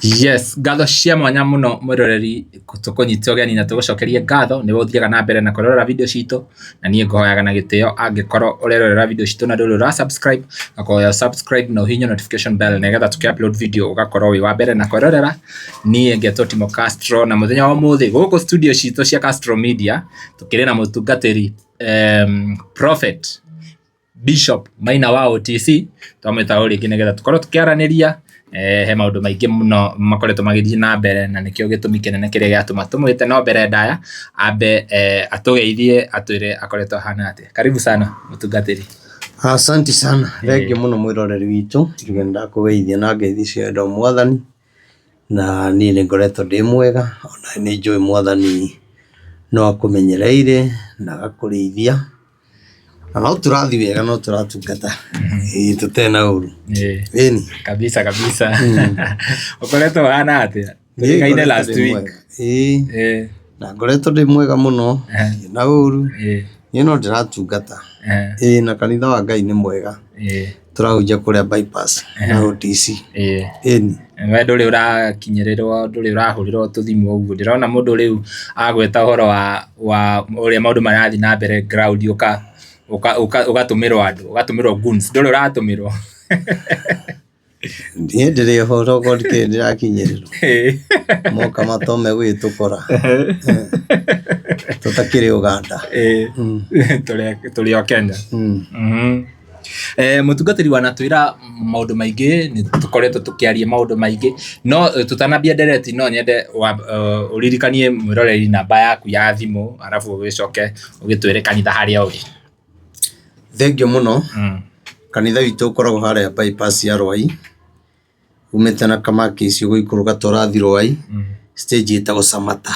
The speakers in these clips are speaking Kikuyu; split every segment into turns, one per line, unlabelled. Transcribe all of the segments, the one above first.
Yes, ngatho cia mwanya muno mwiroreri tũkũnyite ũgeni na tũgũcokerie ngatho nĩwe ũthiaga na mbere na kwĩrorera video citũ, na niĩ ngũhoyaga na gĩtĩo angĩkorwo ũrerorera video citũ na ndũrĩ ũra subscribe, ngakũhoya subscribe na ũhihinye notification bell nĩgetha tũkĩ upload video ũgakorwo wĩ wa mbere na kwĩrorera. Niĩ ngetwo Timo Castro na mũthenya wa ũmũthĩ gũkũ studio citũ cia Castro Media tũkĩrĩ na mũtungatĩri Prophet Bishop Maina wa OTC, twamwĩta o rĩngĩ nĩgetha tũkorwo tũkĩaranĩria. He maũndũ maingĩ mũno makoretwo magĩthiĩ na mbere na nĩkĩo gĩtũmi kĩnene kĩrĩa gĩatũma tũmwĩte, no mbere ndaya ambe atũgeithie atwĩre akoretwo ahana atĩa. Karibu sana mũtungatĩri.
Asanti sana, thengiũ mũno mwĩroreri witũ, njuge nĩndakũgeithia na ngeithi cia wendo wa Mwathani, na niĩ nĩ ngoretwo ndĩ mwega, ona nĩ njũĩ Mwathani no akũmenyereire na agakũrĩithia. Na no tũrathiĩ wega no tũratungata ĩĩ tũtarĩ na ũru. Ĩni.
Kabisa kabisa. Ũkoretwo ũhana atĩa? Tũrĩkaine last week.
Ĩĩ. Na ngoretwo ndĩ mwega mũno ndirĩ na ũru. Niĩ no ndĩratungata. Ĩĩ na kanitha wa Ngai nĩ mwega. Tũrahunjia kũrĩa bypass na OTC. Ĩni.
We ndũrĩ ũrakinyĩrĩrwo, ndũrĩ ũrahũrĩrwo tũthimũ ũguo. Ndĩrona mũndũ rĩu agweta ũhoro wa ũrĩa maũndũ marathiĩ na mbere ground ũgatũmĩrwo andũ, ũgatũmĩrwo goons. Ndũrĩ ũratũmĩrwo?
Niĩ ndĩrĩ ũhoro okorwo ndikĩrĩ ndĩrakinyĩrĩrwo. Moka matome gũgĩtũkora. Tũtakĩrĩ Ũganda.
Tũrĩ o Kenya. Mũtungatĩri wanatwĩra maũndũ maingĩ, nĩ tũkoretwo tũkĩaria maũndũ maingĩ, no tũtanambia ndereti no nyende ũririkanie mwĩroreri namba yaku ya thimũ, arabu ũgĩcoke ũgĩtwĩre kanitha harĩa ũrĩ.
Thengiũ mũno, kanitha witũ ũkoragwo harĩa bypass ya Rwai, umĩte na Kamakis ũgũikũrũka ta ũrathiĩ Rwai, stage ĩtagwo Samata.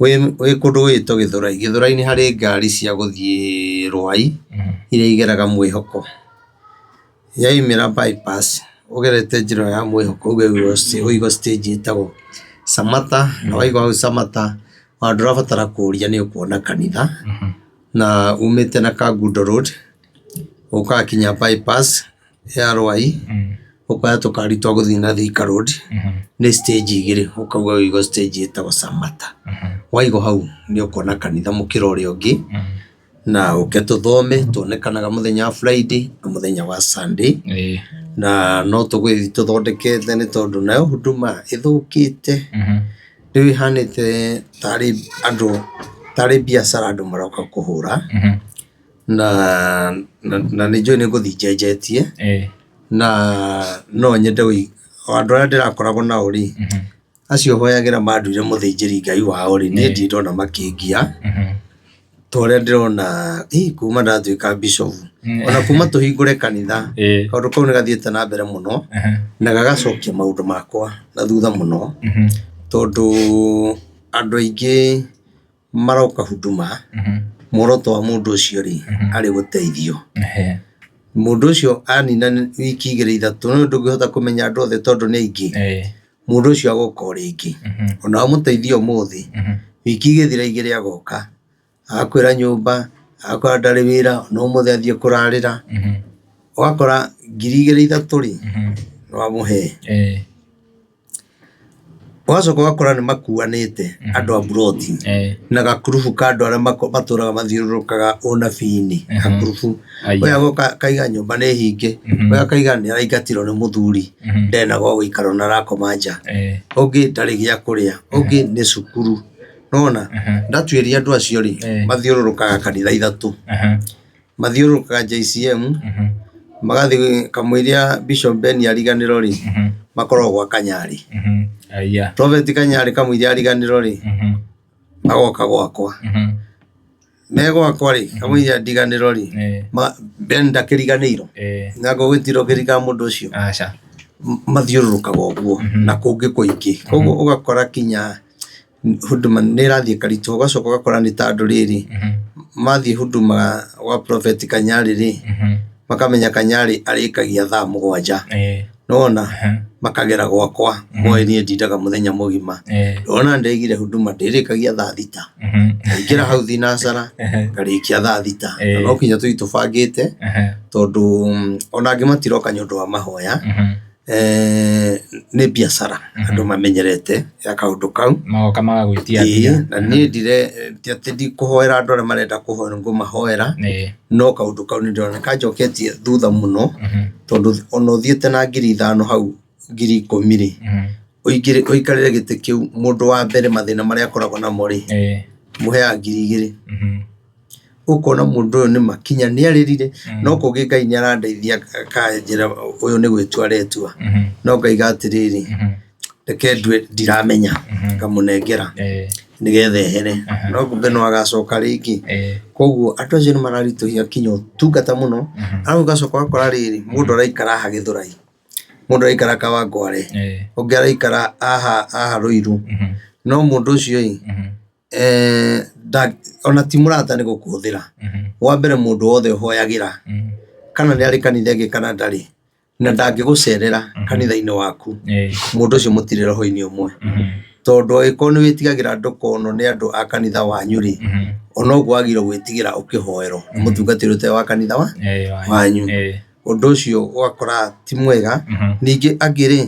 Wĩ kũndũ gwĩtagwo Gĩthũrai, Gĩthũrai nĩ harĩ ngari cia gũthiĩ Rwai, iria igeraga Mwĩhoko. Yaumĩra bypass, ũgerete njĩra ĩyo ya Mwĩhoko ũigua stage ĩtagwo Samata, na waigua hau Samata, ona ndũrabatara kũria nĩ ũkuona kanitha, na umĩte na Kangundo Road, ũgakinya bypass ya Rwai, ũkoya tũkari twa gũthiĩ na Thika Road, nĩ stage igĩrĩ, ũkauga ũigua stage ĩtagwo Samata. Waigua hau nĩ ũkuona kanitha mũkĩra ũrĩa ũngĩ, na ũke tũthome, tuonekanaga mũthenya wa Friday na mũthenya wa Sunday, na no tũgũthiĩ tũthondekete nĩ tondũ nayo huduma ĩthũkĩte, rĩu ĩhanĩte tarĩ andũ, tarĩ biacara andũ maroka kũhũra. Na nĩ njũĩ nĩ ngũthiĩ njenjetie, na no nyende andũ arĩa ndĩrakoragwo nao rĩ, acio hoyagĩra manduire mũthĩnjĩri Ngai wao rĩ, niĩ ndirĩ ndona makĩngia, ta ũrĩa ndĩrona kuma ndatuĩka bishop, ona kuma tũhingũre kanitha, kaũndũ kau nĩ gathiĩte na mbere mũno, na gagacokia maũndũ makwa na thutha mũno, tondũ andũ aingĩ maroka huduma, muoroto wa mũndũ ũcio rĩ, arĩ gũteithio. Mũndũ ũcio anina wiki igĩrĩ ithatũ, nĩ ndũngĩhota kũmenya andũ othe tondũ nĩ aingĩ, mũndũ ũcio agoka o rĩngĩ. Ona wamũteithia ũmũthĩ, wiki igĩthira igĩrĩ agoka, agakwĩra nyũmba, agakwĩra ndarĩ wĩra, no ũmũthĩ athiĩ kũrarĩra, ũgakora 2,000 ithatũ rĩ, nĩwamũhe. Ũgacoka ũgakora nĩ makuanĩte andũ a mburoti na gakurubu ka andũ arĩa matũraga mathiũrũrũkaga ũnabii-inĩ, gakurubu. Ũyũ agoka akaiga nyũmba nĩ hinge, ũyũ akaiga nĩ araingatirwo nĩ mũthuri ndarĩ na gwa gũikara ona arakoma nja, ũngĩ ndarĩ gĩa kũrĩa, ũngĩ nĩ cukuru. Nĩ wona? Ndatuĩria andũ acio rĩ, mathiũrũrũkaga kanitha ithatũ. Mathiũrũrũkaga JCM, magathiĩ kamũiria Bishop Ben ariganĩrwo rĩ, makoragwo gwa Kanyarĩ. Prophet Kanyarĩ kamũiria ariganĩrwo rĩ, magoka gwakwa. Me gwakwa rĩ, kamũiria ndiganĩrwo rĩ, Ben ndakĩriganĩirwo, na ngũgĩtinda ũkĩririkana mũndũ ũcio. Mathiũrũrũkaga ũguo na kũngĩ kũingĩ. Koguo ũgakora kinya Huduma nĩ ĩrathiĩ ĩkaritũha ũgacoka ũgakora nĩ ta andũ rĩrĩ, mathiĩ Huduma gwa Prophet Kanyarĩ rĩ, makamenya Kanyarĩ arĩkagia thaa 7, nĩwona, makagera gwakwa moĩ niĩ ndindaga mũthenya mũgima, nĩwona nĩndaigire Huduma ndĩrĩkagia thaa 6, ngaingĩra hau thinacara, ngarĩkia thaa 6, na no nginya tũthiĩ tũbangĩte, tondũ ona angĩ matiroka nĩ ũndũ wa mahoya. Nĩ biacara andũ mamenyerete ya kaũndũ kau.
Magoka magagwĩtia mbia.
Ĩĩ, na niĩ ndire ti atĩ ndikũhoera andũ arĩa marenda kũhoerwo ngũmahoera, no kaũndũ kau nĩ ndĩrona kanjoketie thutha mũno, tondũ ona ũthiĩte na 5,000 hau 10,000 rĩ, ũingĩre ũikarĩre gĩtĩ kĩu, mũndũ wa mbere mathĩna marĩa akoragwo namo rĩ, mũheaga 2,000. Ũkona mũndũ ũyũ nĩ makinya nĩ arĩrire, no kũngĩ Ngai nĩ arandeithia akanjĩra ũyũ nĩ gwĩtua aretua, no ngaiga atĩrĩrĩ, reke ndue ndiramenya, ngamũnengera nĩgetha ehere, no kumbe no agacoka rĩngĩ. Koguo andũ acio nĩ mararitũhia kinya ũtungata mũno, arabu ũgacoka ũgakora rĩrĩ, mũndũ araikara haha Gĩthũrai, mũndũ araikara Kawangware, ũngĩ araikara haha Ruiru, no mũndũ ũcio ĩ, ona ti mũrata nĩ gũkũhũthĩra. Wa mbere mũndũ wothe ũhoyagĩra, kana nĩ arĩ kanitha ĩngĩ kana ndarĩ, na ndangĩgũcerera kanitha-inĩ waku, mũndũ ũcio mũtirĩ roho-inĩ ũmwe. Tondũ angĩkorwo nĩ wĩtigagĩra ndũkonwo nĩ andũ a kanitha wanyu rĩ, ona ũguo wagĩrĩirwo gwĩtigĩra ũkĩhoerwo nĩ mũtungatĩri ũtarĩ wa kanitha wanyu. Ũndũ ũcio ũgakora ti mwega. Ningĩ angĩ rĩ,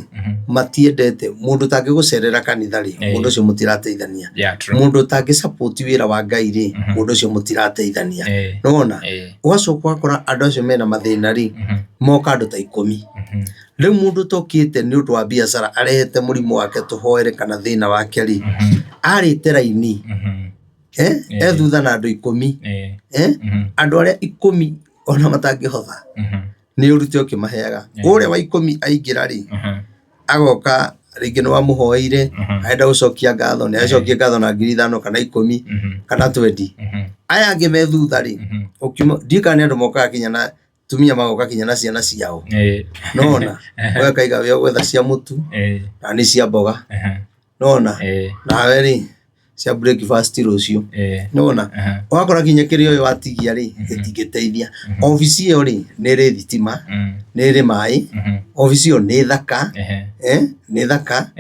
matiendete mũndũ ũtangĩgũcerera kanitha rĩ, mũndũ ũcio mũtirateithania. Mũndũ ũtangĩ support wĩra wa Ngai rĩ, mũndũ ũcio mũtirateithania. Nĩwona? Ũgacoka ũgakora andũ acio mena mathĩna rĩ, moka andũ ta 10. Rĩu mũndũ ũtokĩte nĩ ũndũ wa biacara arehete mũrimũ wake tũhoere kana thĩna wake rĩ, arĩte raini, e thutha na andũ 10, andũ arĩa 10 ona matangĩhotha nĩ ũrute ũkĩmaheaga. Ũrĩa wa 10 aingĩra rĩ, agoka rĩngĩ nĩ wamũhoeire, arenda gũcokia ngatho, nĩ acokie ngatho na 5,000 kana 10 kana 20. Aya angĩ me thutha rĩ, ũkiuma, ndiũĩ kana nĩ andũ mokaga kinya na tumia magoka kinya na ciana ciao. Nona, we ũkaiga we ũgwetha cia mũtu, na nĩ cia mboga. Nona, nawe rĩ, cia breakfast rũciũ. Nona, ũgakora kinya kĩrĩa ũyũ watigia rĩ, gĩtingĩteithia. Obici ĩyo rĩ, nĩ ĩrĩ thitima, nĩ ĩrĩ maĩ, obici ĩyo nĩ thaka, nĩ thaka.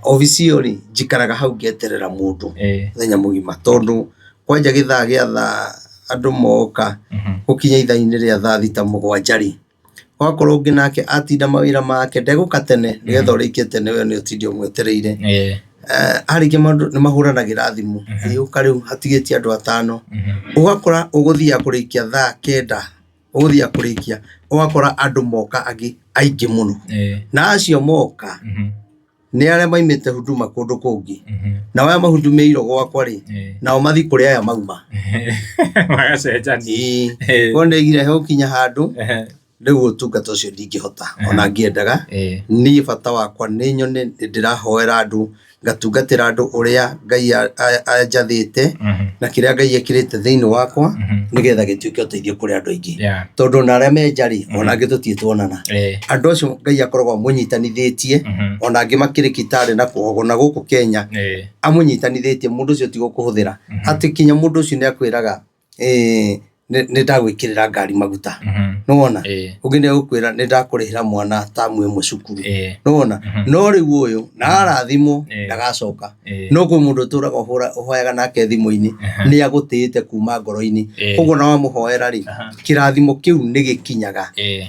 Obici ĩyo rĩ, njikaraga hau ngeterera mũndũ mũthenya mũgima, tondũ kwanja gĩthaa gĩa thaa andũ moka gũkinya ithaa-inĩ rĩa thaa thita mũgwanja rĩ, wakorwo ũngĩ nake atinda mawĩra make ndegũka tene nĩgetha ũrĩkie tene we nĩ ũtinde ũmwetereire. Arĩkia maũndũ nĩ mahũranagĩra thimũ, ĩũka rĩu hatigĩtie andũ atano, ũgakora ũgũthiaga kũrĩkia thaa 9, ũgũthiaga kũrĩkia ũgakora andũ moka angĩ aingĩ mũno, na acio moka nĩ arĩa maimĩte huduma kũndũ kũngĩ, nao aya mahudumĩirwo gwakwa rĩ, nao mathiĩ kũrĩ aya mauma.
Magacenjania.
Koguo ndaigire hegũkinya handũ rĩu ũtungata ũcio ndingĩhota ona ngĩendaga. Niĩ bata wakwa nĩ nyone nĩ ndĩrahoera andũ, ngatungatĩra andũ ũrĩa Ngai anjathĩte na kĩrĩa Ngai ekĩrĩte thĩinĩ wakwa, nĩgetha gĩtuĩke ũteithio kũrĩ andũ aingĩ. Tondũ ona arĩa me nja rĩ, ona angĩ tũtirĩ tuonana. Andũ acio Ngai akoragwo amũnyitanithĩtie, ona angĩ makĩrĩ Kitale na na gũkũ Kenya, amũnyitanithĩtie mũndũ ũcio ti gũkũhũthĩra. Atĩ kinya mũndũ ũcio nĩ akwĩraga nĩ ndagwĩkĩrĩra ngari maguta. Nĩwona? Ũngĩ nĩ egũkwĩra nĩ ndakũrĩhĩra mwana tamu ĩmwe cukuru. Nĩwona? No rĩu ũyũ na arathimwo ndagacoka. No kwĩ mũndũ ũtũraga ũhoyaga nake thimũ-inĩ, nĩ agũtĩĩte kuma ngoro-inĩ. Koguo na wamũhoera rĩ, kĩrathimo kĩu nĩ gĩkinyaga.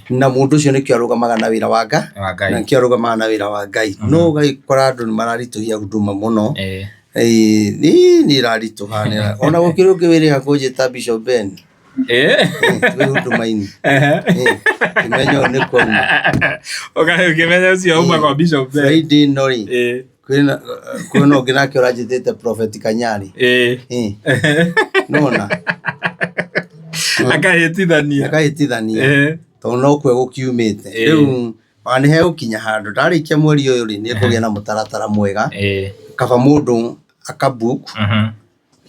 Na mũndũ ũcio nĩkĩo arũgamaga na wĩra wa Ngai, na nĩkĩo arũgamaga na wĩra wa Ngai. No ũgagĩkora andũ nĩ mararitũhia huduma mũno. Ĩĩ nĩ ĩraritũha, ona gũkĩrĩ ũngĩ wĩrĩga kũnjĩta Bishop Ben. Twĩ huduma-inĩ. Ngĩmenya ũyũ nĩ kwauma.
Ũkĩmenya ũcio auma kwa Bishop Ben.
Friday ĩno rĩ, kwĩna ũngĩ nake ũranjĩtĩte Prophet Kanyari. Nĩwona?
Akahĩtithania.
Akahĩtithania. Tondũ no kuo gũkiumĩte. Rĩu ona nĩ hegũkinya handũ ndarĩkia mweri ũyũ rĩ, nĩ ngũgĩa na mũtaratara mwega. Kaba mũndũ aka book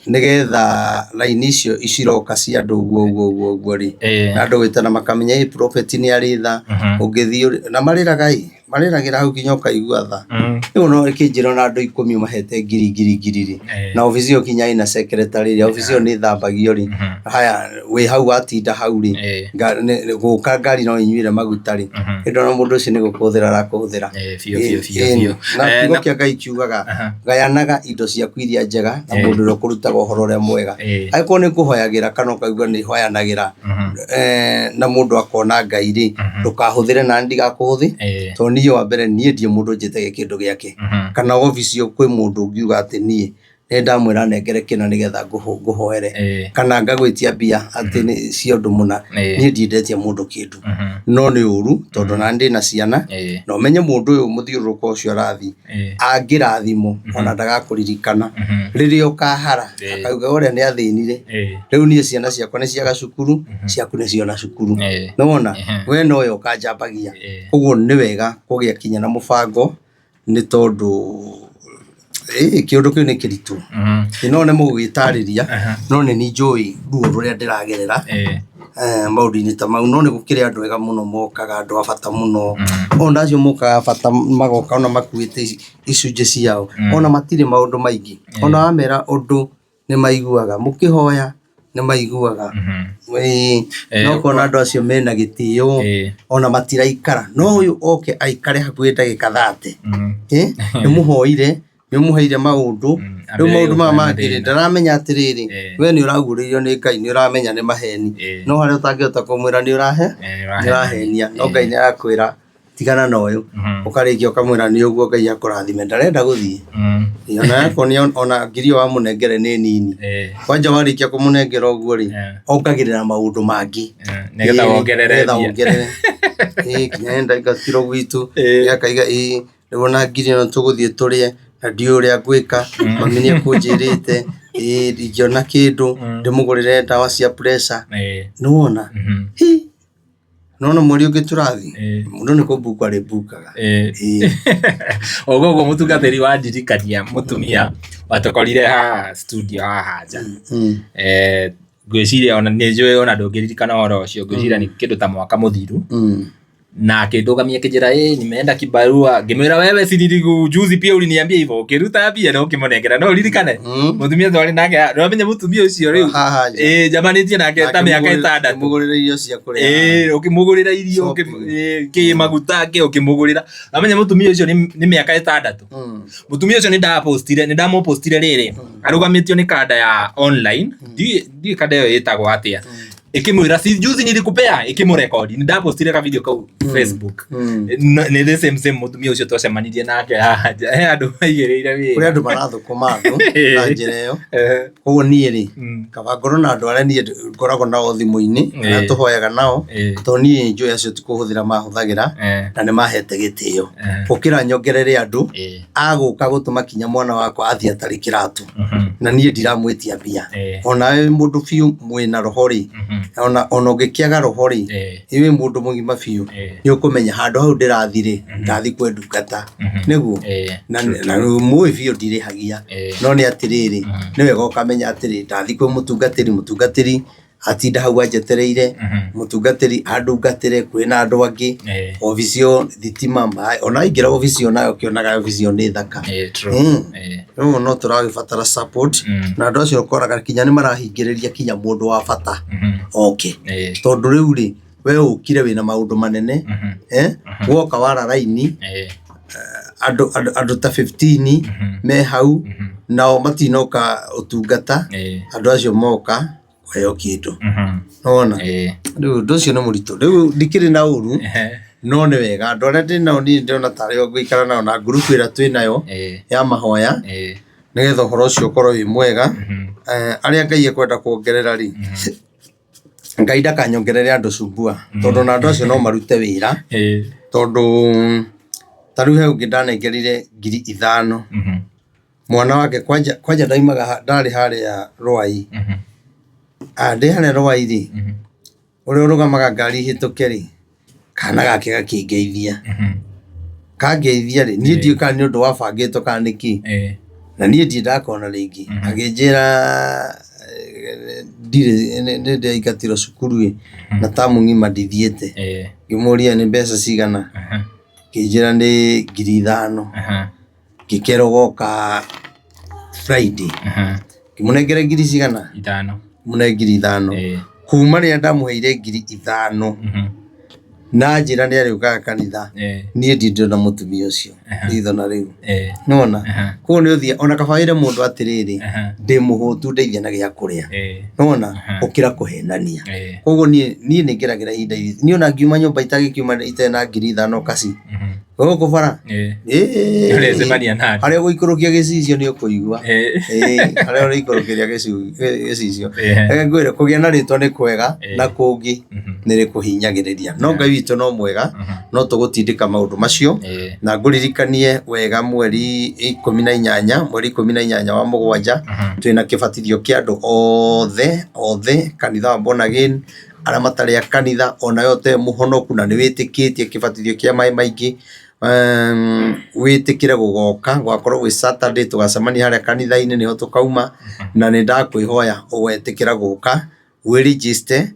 nĩgetha raini icio ciroka cia andũ ũguo ũguo ũguo ũguo rĩ, na andũ gwĩtana makamenya ĩ prophet nĩ arĩ tha, ũngĩthiĩ na marĩraga ĩ, marĩragĩra hau nginya ũkaigua tha. Rĩu no ĩkĩnjĩra ona andũ 10 ũmahete ngiri ngiri ngiri rĩ, na obici ĩyo nginya ĩna secretary rĩ, obici ĩyo nĩ ĩthambagio rĩ, haya wĩ hau watinda hau rĩ, gũka ngari no ĩnyuĩre maguta rĩ, ĩndĩ ona mũndũ ũcio nĩ gũkũhũthĩra arakũhũthĩra. Na kiugo kĩa Ngai kiugaga gayanaga indo ciaku iria njega na mũndũ ũrĩa ũkũrutaga ũhoro ũrĩa mwega. Angĩkorwo nĩ ngũhoyagĩra kana ũkaigua nĩ hoyanagĩra na mũndũ akona Ngai rĩ, ndũkahũthĩre na ndigakũhũthĩ, tondũ niĩ Niĩ wa mbere, niĩ ndirĩ mũndũ njĩtagia kĩndũ gĩake kana obici ĩyo kwĩ mũndũ ũngiuga atĩ niĩ nĩ ndamwĩra nengere kĩna nĩgetha ngũhoere kana ngagwĩtia mbia atĩ nĩ cia ũndũ mũna. Niĩ ndiendetie mũndũ kĩndũ, no nĩ ũru tondũ na ndĩ na ciana na ũmenye mũndũ ũyũ mũthiũrũrũko ũcio arathiĩ angĩrathimwo ona ndagakũririkana rĩrĩa ũkahara, akauga ũrĩa nĩ athĩnire. Rĩu niĩ ciana ciakwa nĩ ciaga cukuru, ciaku nĩ ciona cukuru. Nĩwona we nowe ũkanjambagia. Ũguo nĩ wega kũgĩa kinya na mũbango, nĩ tondũ kĩũndũ kĩu nĩ kĩritũ. No nĩ mũgũgĩtarĩria, no nĩ niĩ njũĩ ruo rũrĩa ndĩragerera maũndũ-inĩ ta mau. No nĩ gũkĩrĩ andũ ega mũno mokaga, andũ a bata mũno. Ona acio mokaga a bata magoka ona makuĩte icunjĩ ciao, ona matirĩ maũndũ maingĩ. Ona wamera ũndũ nĩ maiguaga, mũkĩhoya nĩ maiguaga. Ĩĩ, no ũkona andũ acio mena gĩtĩo, ona matiraikara. No ũyũ oke aikare hakuhĩ ndagĩka 30, nĩ mũhoire, nĩ ũmũheire maũndũ, rĩu maũndũ maya mangĩ rĩ, ndaramenya atĩrĩrĩ, we nĩ ũraguũrĩirio nĩ Ngai, nĩ ũramenya nĩ maheni. No harĩa ũtangĩhota kũmwĩra nĩ ũrahe, nĩ ũrahenia, no Ngai nĩ arakwĩra tigana na ũyũ. Ũkarĩkia ũkamwĩra nĩ ũguo, Ngai akũrathime, ndarenda gũthiĩ. Ona yakonia ona ngiri ĩyo wamũnengere nĩ nini. Kwanja warĩkia kũmũnengera ũguo rĩ, ongagĩrĩra maũndũ mangĩ.
Nĩgetha wongerere
Nĩgetha
mbia.
Wongerere. Nginya nĩ ndaingatirwo gwitũ, akaiga ĩĩ rĩu ona ngiri ĩno tũgũthiĩ tũrĩe na ndiũĩ ũrĩa ngwĩka, mami nĩ ekũnjĩrĩte ĩĩ ndingĩona kĩndũ ndĩmũgũrĩre ndawa cia pressure. Nĩ wona? Hi! Nĩwona mweri ũngĩ tũrathiĩ? Mũndũ nĩ kũmbuka arĩmbukaga. Ĩĩ.
Ũguo ũguo mũtungatĩri wandirikania mũtumia watũkorire haha studio haha nja. Ngwĩciria ona nĩ njũĩ ona ndũngĩririkana ũhoro ũcio, ngwĩciria nĩ kĩndũ ta mwaka mũthiru. Na akĩndũgamia akĩnjĩra, "Ĩ, nimeenda kibarua." Ngĩmwĩra, "Wewe si niliku juzi pia uliniambia hivyo, ũkĩruta mbia na ũkĩmũnengera." No ũririkane? Mũtumia twarĩ nake, nĩwamenya mũtumia ũcio rĩu.
Haha nja.
Ĩ, njamanĩtie nake ta mĩaka 6.
Ngĩmũgũrĩra irio cia kũrĩa.
Ĩ, ũkĩmũgũrĩra irio,
Shopping.
kĩ maguta kĩ ũkĩmũgũrĩra. Wamenya mũtumia ũcio nĩ mĩaka 6. Mũtumia ũcio nĩ ndapostire, nĩ ndamũpostire rĩrĩ, arũgamĩtio nĩ kanda ya online, ndiũĩ kanda ĩyo ĩtagwo atĩa. Ĩkĩmwĩra, "Si juzi nilikupea," ĩkĩmũrekodi. Nĩ ndapostire ka video kau Facebook. Nĩ the same same mũtumia ũcio twacemanirie nake haha nja. He andũ maigĩrĩire
Kũrĩ
wĩra.
andũ marathũkũma andũ na njĩra ĩyo. Koguo niĩ rĩ, kaba ngorwo na andũ arĩa niĩ ngoragwo nao thimũ-inĩ, arĩa tũhoyaga nao, tondũ niĩ njũĩ acio ti kũhũthĩra mahũthagĩra, na nĩ mahete gĩtĩo. Gũkĩra nyongerere andũ agũka gũtũma kinya mwana wakwa athiĩ atarĩ kĩratũ, na niĩ ndiramwĩtia mbia. Onawe wĩ mũndũ biũ mwĩna roho rĩ, ona ũngĩkĩaga roho rĩ, wĩ mũndũ mũgima biũ, nĩ ũkũmenya handũ hau ndĩrathiĩ rĩ, ndathiĩ kwĩ ndungata. Nĩguo? Na mũĩ biũ ndirĩhagia, no nĩ atĩrĩrĩ, nĩ wega ũkamenya atĩrĩ, ndathiĩ kwĩ mũtungatĩri, mũtungatĩri atinda hau anjetereire, mũtungatĩri andungatĩre, kwĩna andũ angĩ, obici ĩyo thitima, maĩ, ona waingĩra obici ĩyo nawe ũkĩonaga obici ĩyo nĩ thaka. Rĩu no tũragĩbatara support, na andũ acio ũkoraga kinya nĩ marahingĩrĩria kinya mũndũ wa bata oke. Tondũ rĩu rĩ, we ũkire wĩna maũndũ manene, woka wara raini, andũ ta 15 me hau, nao matinoka ũtungata, andũ acio moka kũheo kĩndũ. Nĩwona? Rĩu ũndũ ũcio nĩ mũritũ. Rĩu ndikĩrĩ na ũru, no nĩ wega andũ arĩa ndĩ nao niĩ ndĩrona tarĩ o ngũikara nao na ngurubu ĩrĩa twĩ nayo ya mahoya, nĩgetha ũhoro ũcio ũkorwo wĩ mwega. Arĩa Ngai ekwenda kuongerera rĩ, Ngai ndakanyongerere andũ cumbua, tondũ ona andũ acio no marute wĩra, tondũ ta rĩu he ũngĩ ndanengerire 5,000. Mwana wake kwanja kwanja ndaumaga ndarĩ harĩa Rwai. Ndĩ harĩa Rwai rĩ, ũrĩa ũrũgamaga ngari ĩhĩtũke rĩ, kana gake gakĩngeithia. Kangeithia rĩ, niĩ ndiũĩ kana nĩ ũndũ wabangĩtwo kana nĩ kĩ, na niĩ ndirĩ ndakona rĩngĩ. Akĩnjĩra ndirĩ nĩ ndĩraingatirwo cukuru ĩ, na tamu ng'ima ndithiĩte. Ngĩmũria nĩ mbeca cigana, akĩnjĩra nĩ 5,000. Ngĩkerwo goka Friday. Ngĩmũnengera ngiri cigana?
5.
Mũne 5,000. Kuma rĩrĩa ndamũheire 5,000, Na njĩra nĩ arĩũkaga kanitha. Niĩ ndirĩ ndona mũtumia ũcio ritho na rĩu. Nĩwona? Koguo nĩ ũthiĩ ona kaba wĩre mũndũ atĩrĩrĩ, ndĩ mũhũtu ndeithia na gĩa kũrĩa. Nĩwona? Gũkĩra kũhenania. Koguo niĩ niĩ nĩ ngeragĩra ihinda iritũ. Niĩ ona ngiuma nyũmba itagĩkiuma itarĩ na 5,000 kaci. Gũkũ bara.
Ĩĩ. Ũrecemania na andũ.
Harĩa ũgũikũrũkia gĩcicio nĩ ũkũigua. Ĩĩ, harĩa ũrĩikũrũkĩria gĩcicio. Reke ngwĩre kũgĩa na rĩtwa nĩ kwega na kũngĩ nĩ rĩkũhinyagĩrĩria. No Ngai witũ no mwega, no tũgũtindĩka maũndũ macio. Na ngũririkanie wega mweri 18, mweri 18 wa mũgwanja, twĩna kĩbatithio kĩa andũ othe, othe kanitha wa Born Again, arĩa matarĩ a kanitha, onawe ũtarĩ mũhonoku na nĩ wĩtĩkĩtie kĩbatithio kĩa maĩ maingĩ, wĩtĩkĩre gũgoka, gũgakorwo gwĩ Saturday tũgacemania harĩa kanitha-inĩ nĩho tũkauma, na nĩ ndakwĩhoya ũgetĩkĩra gũka, wĩ register,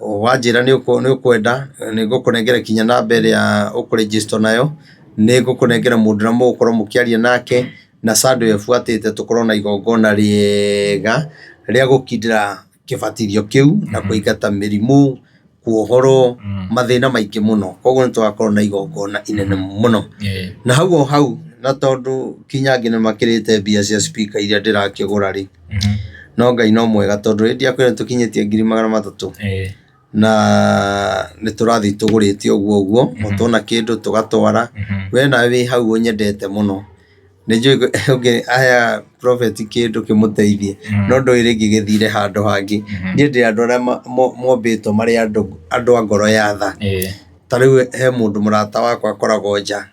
wanjĩra nĩ ũkwenda, nĩ ngũkũnengera nginya namba ĩrĩa ũkũ register nayo, nĩ ngũkũnengera mũndũ ũrĩa mũgũkorwo mũkĩaria nake, na Sunday ĩyo ĩbuatĩte tũkorwo na igongona rĩega rĩa gũkindĩra kĩbatithio kĩu na kũingata mĩrimũ, kuohorwo, mathĩna maingĩ mũno. Koguo nĩ tũgakorwo na igongona inene mũno. Na hau o hau, na tondũ kinya angĩ nĩ makĩrĩte mbia cia speaker iria ndĩrakĩgũra rĩ, no Ngai no mwega tondũ ĩ ndiakwĩra nĩ tũkinyĩtie 300,000 na nĩ tũrathiĩ tũgũrĩte ũguo ũguo, o tuona kĩndũ tũgatwara. We nawe wĩ hau ũnyendete mũno, nĩ njũĩ ũngĩ aheaga prophet kĩndũ kĩmũteithie no ndũĩ rĩngĩ gĩthire handũ hangĩ. Niĩ ndĩ andũ arĩa mombĩtwo marĩ andũ a ngoro ya tha. Ta rĩu he mũndũ mũrata wakwa akoragwo nja,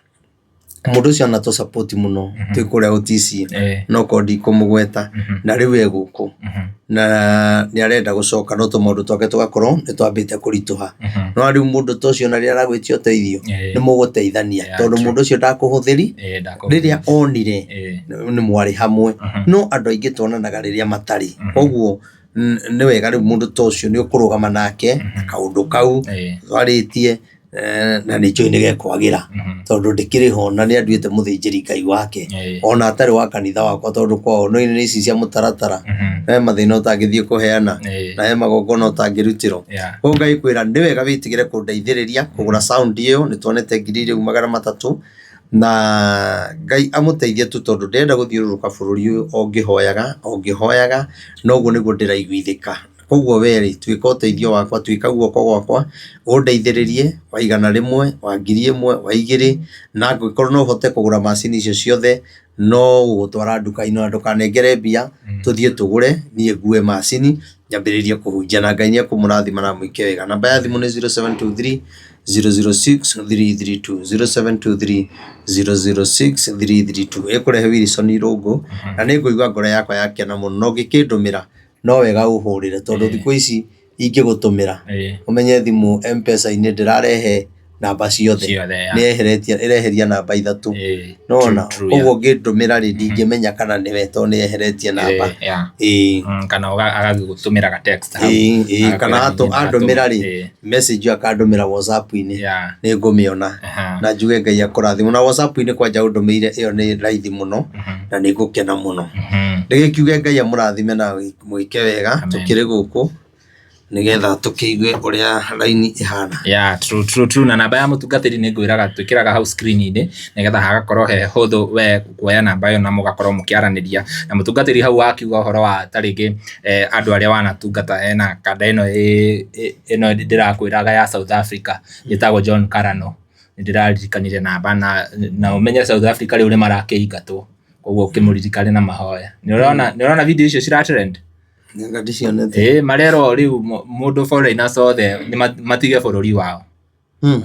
mũndũ ũcio anatũ support mũno twĩ kũrĩa OTC, no korwo ndikũmũgweta, na rĩu e gũkũ na nĩ arenda gũcoka no tũmaũndũ twake tũgakorwo nĩ twambĩte kũritũha. No rĩu mũndũ ta ũcio ona rĩrĩa aragwĩtia ũteithio nĩ mũgũteithania tondũ mũndũ ũcio ndakũhũthĩri rĩrĩa onire nĩ mwarĩ hamwe. No andũ aingĩ tuonanaga rĩrĩa matarĩ, koguo nĩ wega rĩu mũndũ ta ũcio nĩ ũkũrũgama nake na kaũndũ kau twarĩtie na nĩ njũĩ nĩ gekwagĩra tondũ ndĩkĩrĩ ho na nĩ anduĩte mũthĩnjĩri Ngai wake ona atarĩ wa kanitha wakwa tondũ kwao no nĩ ici cia mũtaratara he mathĩna ũtangĩthiĩ kũheana na he magongona ũtangĩrutĩrwo. Koguo Ngai kwĩra nĩ wega wĩtigĩre kũndeithĩrĩria kũgũra sound ĩyo nĩ tuonete ngiri rĩu 300 na Ngai amũteithie tu tondũ ndĩrenda gũthiũrũrũka bũrũri ũyũ o ngĩhoyaga o ngĩhoyaga na ũguo nĩguo ndĩraiguithĩka. Koguo we rĩ, tuĩka ũteithio wakwa, tuĩka guoko gwakwa, ũndeithĩrĩrie wa 100, wa 1,000, wa 2,000, na angĩkorwo no ũhote kũgũra macini icio ciothe, no gũgũtwara nduka-inĩ na ndũkanengere mbia, tũthiĩ tũgũre, niĩ ngue macini, nyambĩrĩrie kũhunjia na Ngai nĩ ekũmũrathima na amwĩke wega. Namba ya thimũ nĩ 0723 006 332, 0723 006 332. Ĩkũrehe Wilson Irũngũ, na nĩ ngũigua ngoro yakwa yakena mũno, na ũngĩkĩndũmĩra no wega ũhũrĩre tondũ thikũ ici ingĩgũtũmĩra ũmenye thimũ M-Pesa-inĩ ndĩrarehe namba ciothe,
Ciothe, yeah.
nĩ yeheretie ĩreheria namba ithatũ nona
True, true, yeah.
koguo ũngĩndũmĩra rĩ ndingĩmenya kana nĩwe tondũ nĩ yeheretie namba. Ĩĩ.
Kana agagĩgũtũmĩra ga text hau.
Ĩĩ, ĩĩ,
Agakwĩra
kana
ningĩ ndatũma.
andũmĩra rĩ message ĩyo akandũmĩra WhatsApp-inĩ nĩ ngũmĩona na njuge Ngai akũrathime. Na WhatsApp-inĩ kwanja ũndũmĩire ĩyo nĩ raithi mũno na nĩ ngũkena mũno. Ndĩgĩkiuge Ngai amũrathime na mwĩke wega tũkĩrĩ gũkũ nĩgetha tũkĩigue ũrĩa raini ĩhana.
Yeah, true, true, true. Na namba ya mũtungatĩri nĩ ngwĩraga twĩkĩraga hau screen-inĩ nĩgetha hagakorwo he hũthũ we kuoya namba ĩyo na mũgakorwo mũkĩaranĩria na mũtungatĩri. Hau wakiuga ũhoro wa ta rĩngĩ andũ arĩa wanatungata hena kanda ĩno ĩno ndĩrakwĩraga ya South Africa ĩtagwo John Karano, nĩ ndĩraririkanire namba na ũmenye South Africa rĩu nĩ marakĩingatwo, koguo ũkĩmũririkane na mahoya. Nĩ ũrona nĩ ũrona video icio cira trend?
Nĩanga ndicionete.
Ĩĩ, marerwo rĩu mũndũ foreigners othe nĩ matige bũrũri wao.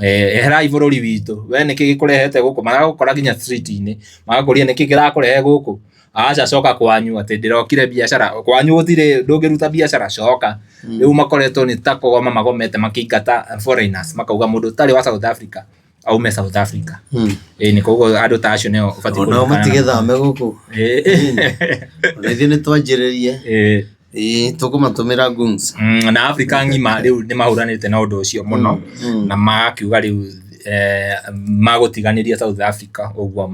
Eherai bũrũri witũ, we nĩkĩ gĩkũrehete gũkũ? Maragũkora nginya street-inĩ magakũria nĩkĩ kĩrakũrehe gũkũ? Aca, coka kwanyu, atĩ ndĩrokire biacara kwanyu gũtirĩ, ndũngĩruta biacara, coka. Rĩu makoretwo nĩ ta kũgoma magomete makĩingata foreigners, makauga mũndũ ũtarĩ wa South Africa aume South Africa. Ĩĩ nĩ koguo andũ ta acio nĩo ũbatiĩ
Onao
kũririkana.
matigĩthame gũkũ. Ona ithuĩ nĩ twanjĩrĩrie. Ĩĩ tũkũmatũmĩra goons.
Na Africa ng'ima rĩu nĩ mahũranĩte na ũndũ ũcio mũno na magakiuga rĩu magũtiganĩria South Africa ũguo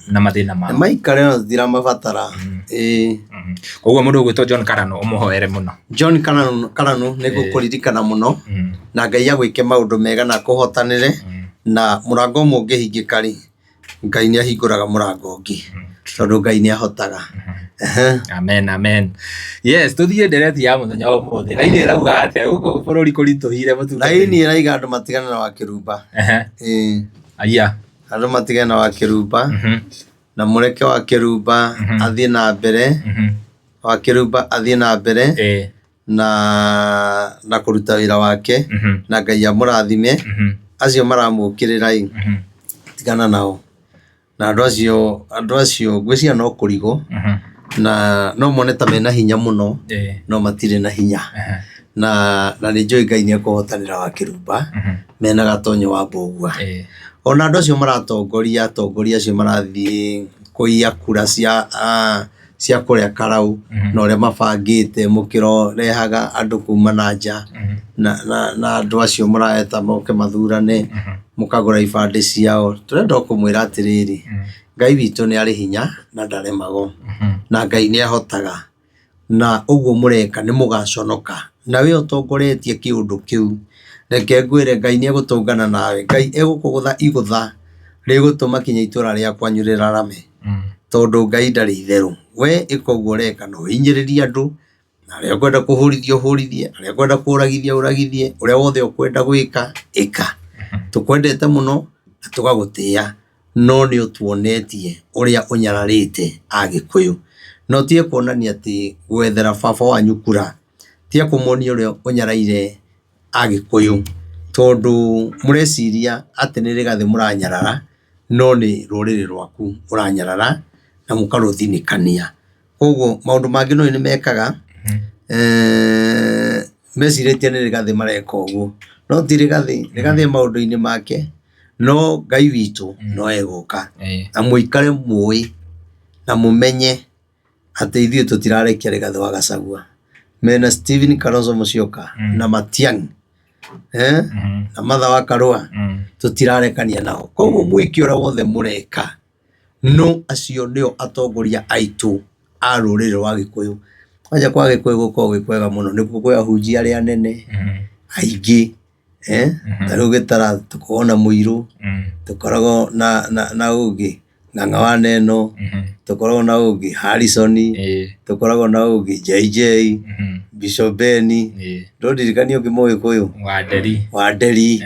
na mathĩna mao.
Maikare no tũtiramabatara. Ĩĩ.
Koguo mũndũ ũgwĩtwo John Karano ũmũhoere mũno.
John Karano, Karano nĩ ngũkũririkana mũno na Ngai agwĩke maũndũ mega na akũhotanĩre na mũrango ũmwe ũngĩhingĩka rĩ, Ngai nĩ ahingũraga mũrango ũngĩ tondũ Ngai nĩ ahotaga. Ehe.
Amen, amen. Yes, tuthiĩ ndereti ya mũthenya wa ũmũthĩ. Raini ĩrauga atĩa gũkũ bũrũri kũritũhire mũtungatĩri?
Raini ĩraiga andũ matigane na Wakĩrumba.
Ehe.
Ĩĩ.
Aya.
Andũ matigane na Wakĩrumba na mũreke Wakĩrumba athiĩ na mbere. Wakĩrumba athiĩ na mbere na kũruta wĩra wake na Ngai amũrathime. Acio maramũkĩrĩra ĩ, tigana nao. Na andũ acio, andũ acio ngwĩciria no kũrigwo na no mone ta mena hinya mũno no matirĩ na hinya. Na nĩ njũĩ Ngai nĩ ekũhotanĩra Wakĩrumba mena Gatonyo wa Mbũgua. Ona andũ acio maratongoria, atongoria acio marathiĩ kũiya kura cia cia kũrĩa karau na ũrĩa mabangĩte mũkĩrehaga andũ kuma na nja na andũ acio mũreta moke mathurane mũkagũra ibandĩ ciao. Tũrenda o kũmwĩra atĩrĩrĩ, Ngai witũ nĩ arĩ hinya na ndaremagwo na Ngai nĩ ahotaga na ũguo mũreka nĩ mũgaconoka. Na we ũtongoretie kĩũndũ kĩu, reke ngwĩre Ngai nĩ egũtũngana nawe. Ngai egũkũgũtha igũtha rĩgũtũma nginya itũra rĩa kwanyu rĩrarame. Tondũ Ngai ndarĩ itherũ. We ĩka ũguo ũreka na ũhinyĩrĩrie andũ, na arĩa ũkwenda kũhũrithia ũhũrithie, arĩa ũkwenda kũragithia ũragithie, ũrĩa wothe ũkwenda gwĩka ĩka. Tũkwendete mũno na tũgagũtĩa, no nĩ ũtuonetie ũrĩa ũnyararĩte Agĩkũyũ. Na ũtige kuonania atĩ gwethera baba wanyu kura, tiga kũmonia ũrĩa ũnyaraire Agĩkũyũ, tondũ mũreciria atĩ nĩ Rĩgathĩ mũranyarara, no nĩ rũrĩrĩ rwaku ũranyarara na mũkarũthinĩkania. Koguo maũndũ mangĩ nĩũĩ nĩmekaga, mecirĩtie nĩ Rĩgathĩ mareka ũguo, no ti Rĩgathĩ, Rĩgathĩ e maũndũ-inĩ make, no Ngai witũ no egũka na mũikare mũĩ na mũmenye atĩ ithuĩ tũtirarekia Rigathĩ wa Gachagua mena Stephen Kalonzo Musyoka na Matiang'i eh? Na Martha wa Karua tũtirarekania nao. Koguo mwĩke ũrĩa wothe mũreka, no acio nĩo atongoria aitũ a rũrĩrĩ rwa Gĩkũyũ. Kwanja kwa Gĩkũyũ gũkoragwo gwĩ kwega mũno, nĩkuo kwĩ ahunjia arĩa anene aingĩ, eh? Ta rĩu Gĩtara tũkoragwo na Mũirũ, tũkoragwo na ũngĩ Ng'ang'a wa Neno, tũkoragwo na ũngĩ Harrison, tũkoragwo na ũngĩ JJ, Bishop Ben, ndũndirikanie ũngĩ Mũgĩkũyũ,
Wanderi,
Wanderi,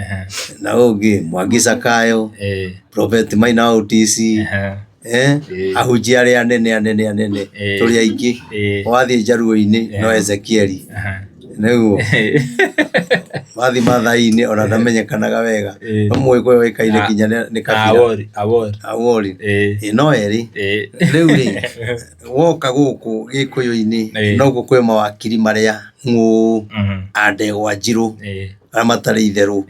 na ũngĩ Mwangi Zakayo, Prophet Maina Otis, ahunjia arĩa anene anene anene tũrĩ aingĩ. Wathiĩ Njaruo-inĩ no Ezekieli. Nĩguo wathiĩ Maathai-inĩ ona ndamenyekanaga wega, no Mũgĩkũyũ oĩkaine nginya nĩ kabira.
Awori, Awori.
Awori. Ĩĩ no erĩ. Rĩu rĩ, woka gũkũ Gĩkũyũ-inĩ noguo kwĩ mawakiri marĩa ng'ũ, a ndegwa njirũ, arĩa matarĩ itherũ.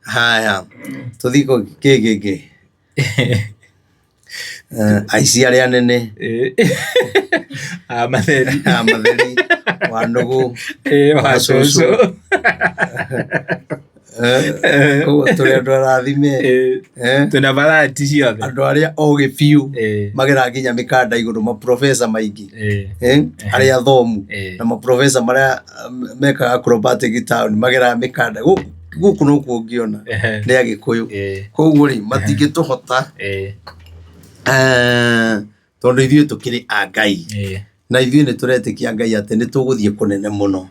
Haya, tũthiĩ kĩ kĩngĩ? Aici arĩa anene.
A Matheri.
A Matheri, Wanũgũ,
wa cũcũ.
Koguo tũrĩ andũ arathime.
Twĩna variety ciothe.
Andũ arĩa ogĩ biũ mageraga nginya mĩkanda igũrũ, maprofesa maingĩ, arĩa athomu na maprofesa marĩa mekaga acrobatic town mageraga mĩkanda gũkũ nokuo ũngĩona nĩ Agĩkũyũ. Koguo rĩ matingĩtũhota tondũ ithuĩ tũkĩrĩ a Ngai na ithuĩ nĩ tũretĩkia Ngai atĩ nĩ tũgũthiĩ kũnene mũno.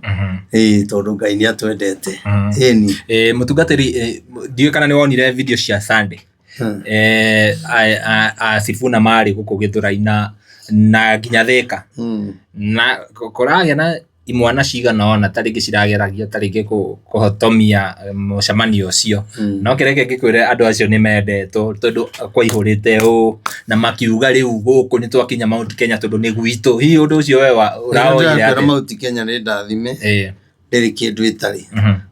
Ĩĩ tondũ Ngai nĩ atwendete. Ĩni.
Mũtungatĩri, ndiũĩ kana nĩ wonire video cia Sunday. Sifuna marĩ gũkũ Gĩthũrai na nginya Thĩka. Na kũragĩa na imwana cigana ũna ta rĩngĩ cirageragia ta rĩngĩ kũhotomia mũcemanio ũcio. No kĩreke ngĩkwĩre andũ acio nĩ mendetwo tondũ kwaihũrĩte ũũ na makiuga rĩu gũkũ nĩ twakinya Mount Kenya tondũ nĩ gwitũ. Hihi ũndũ ũcio we ũrawoire
atĩa? Mount Kenya nĩ ndathime. Ndĩrĩ kĩndũ ĩtarĩ.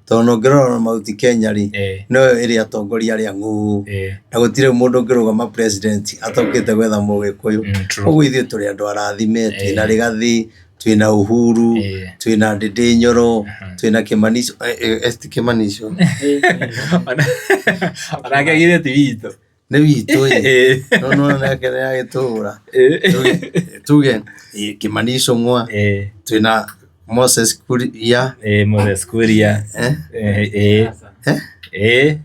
Tondũ ona ũngĩrora Mount Kenya rĩ, noyo ĩrĩ atongoria arĩa ng'ũ, na gũtirĩ mũndũ ũngĩrũgama president atokĩte gwetha mũgĩkũyũ. Koguo ithuĩ tũrĩ andũ arathime, twĩna Rigathi, twĩna Uhuru, twĩna Ndĩndĩ Nyoro, twĩna Kĩmani, ti Kĩmani ũcio.
Onake githĩ ti witũ.
Nĩ witũ ĩ.
Ĩĩ.
No nĩwona nake nĩ agĩtũhũra.
Ĩĩ.
Tuge Kĩmani Icũng'wa,
Ĩĩ.
twĩna Moses Kuria.
Ĩĩ, Moses Kuria.
Eh?
Ĩĩ, ĩĩ.
Eh?
Ĩĩ.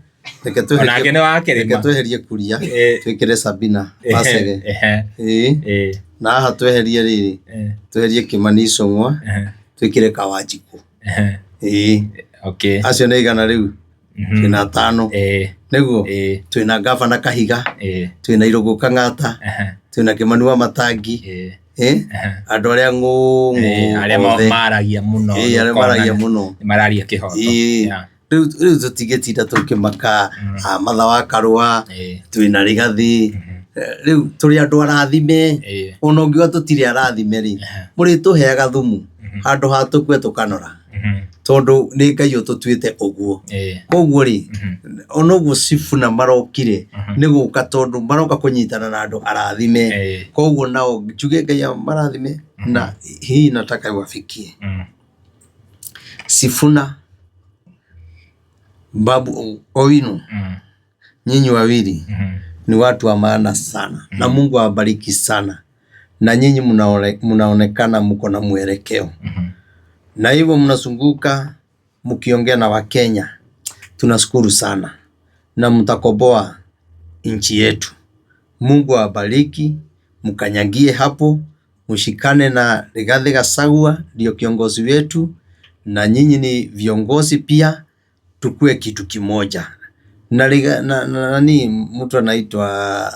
Reke
Onake nĩ wa
reke
kĩrĩma.
tweherie Kuria,
Ĩĩ.
twĩkĩre Sabina Masege.
Ehe.
Ĩĩ.
Ĩĩ.
Na haha tweherie rĩrĩ,
Ĩĩ.
tweherie Kĩmani Icũng'wa,
Ehe.
twĩkĩre Kawanjikũ.
Ehe.
Ĩĩ.
Okay.
Acio nĩ igana rĩu.
Mhm.
Twĩna atano.
Ĩĩ.
Nĩguo?
Ĩĩ.
Twĩna Gavana Kahiga,
Ĩĩ.
twĩna Irũngũ Kang'ata,
Ehe.
twĩna Kĩmani wa Matangi.
Ĩĩ.
Ĩĩ.
Ehe.
Andũ arĩa ng'ũng'ũ
Ĩĩ, arĩa
othe.
maragia mũno.
Ĩĩ, arĩa
ũkona
maragia mũno.
nĩ mararia kĩhoto.
Ĩĩ.
Yeah.
Rĩu tũtingĩtinda tũkĩmaka Martha wa Karũa,
Ĩĩ.
twĩna Rigathi. Rĩu tũrĩ andũ arathime.
Ĩĩ.
Ona ũngiuga tũtirĩ arathime rĩ, mũrĩtũheaga thumu handũ ha tũkue tũkanora.
Mhm.
Tondũ nĩ Ngai ũtũtuĩte ũguo.
Ĩĩ.
Koguo rĩ, ona ũguo Sifuna marokire nĩ gũka tondũ maroka kũnyitana na andũ arathime.
Ĩĩ.
Koguo nao njuge Ngai amarathime na hii nataka iwafikie. Sifuna, Babu Owino, nyinyi wawili ni watu wa maana sana na Mungu awabariki sana, na nyinyi mnaonekana mko na mwelekeo na hivyo mnazunguka mkiongea na Wakenya. Tunashukuru sana na mtakoboa nchi yetu. Mungu awabariki, mkanyagie hapo, mshikane na Rigathi Gachagua, ndio kiongozi wetu, na nyinyi ni viongozi pia, tukue kitu kimoja na nani mtu anaitwa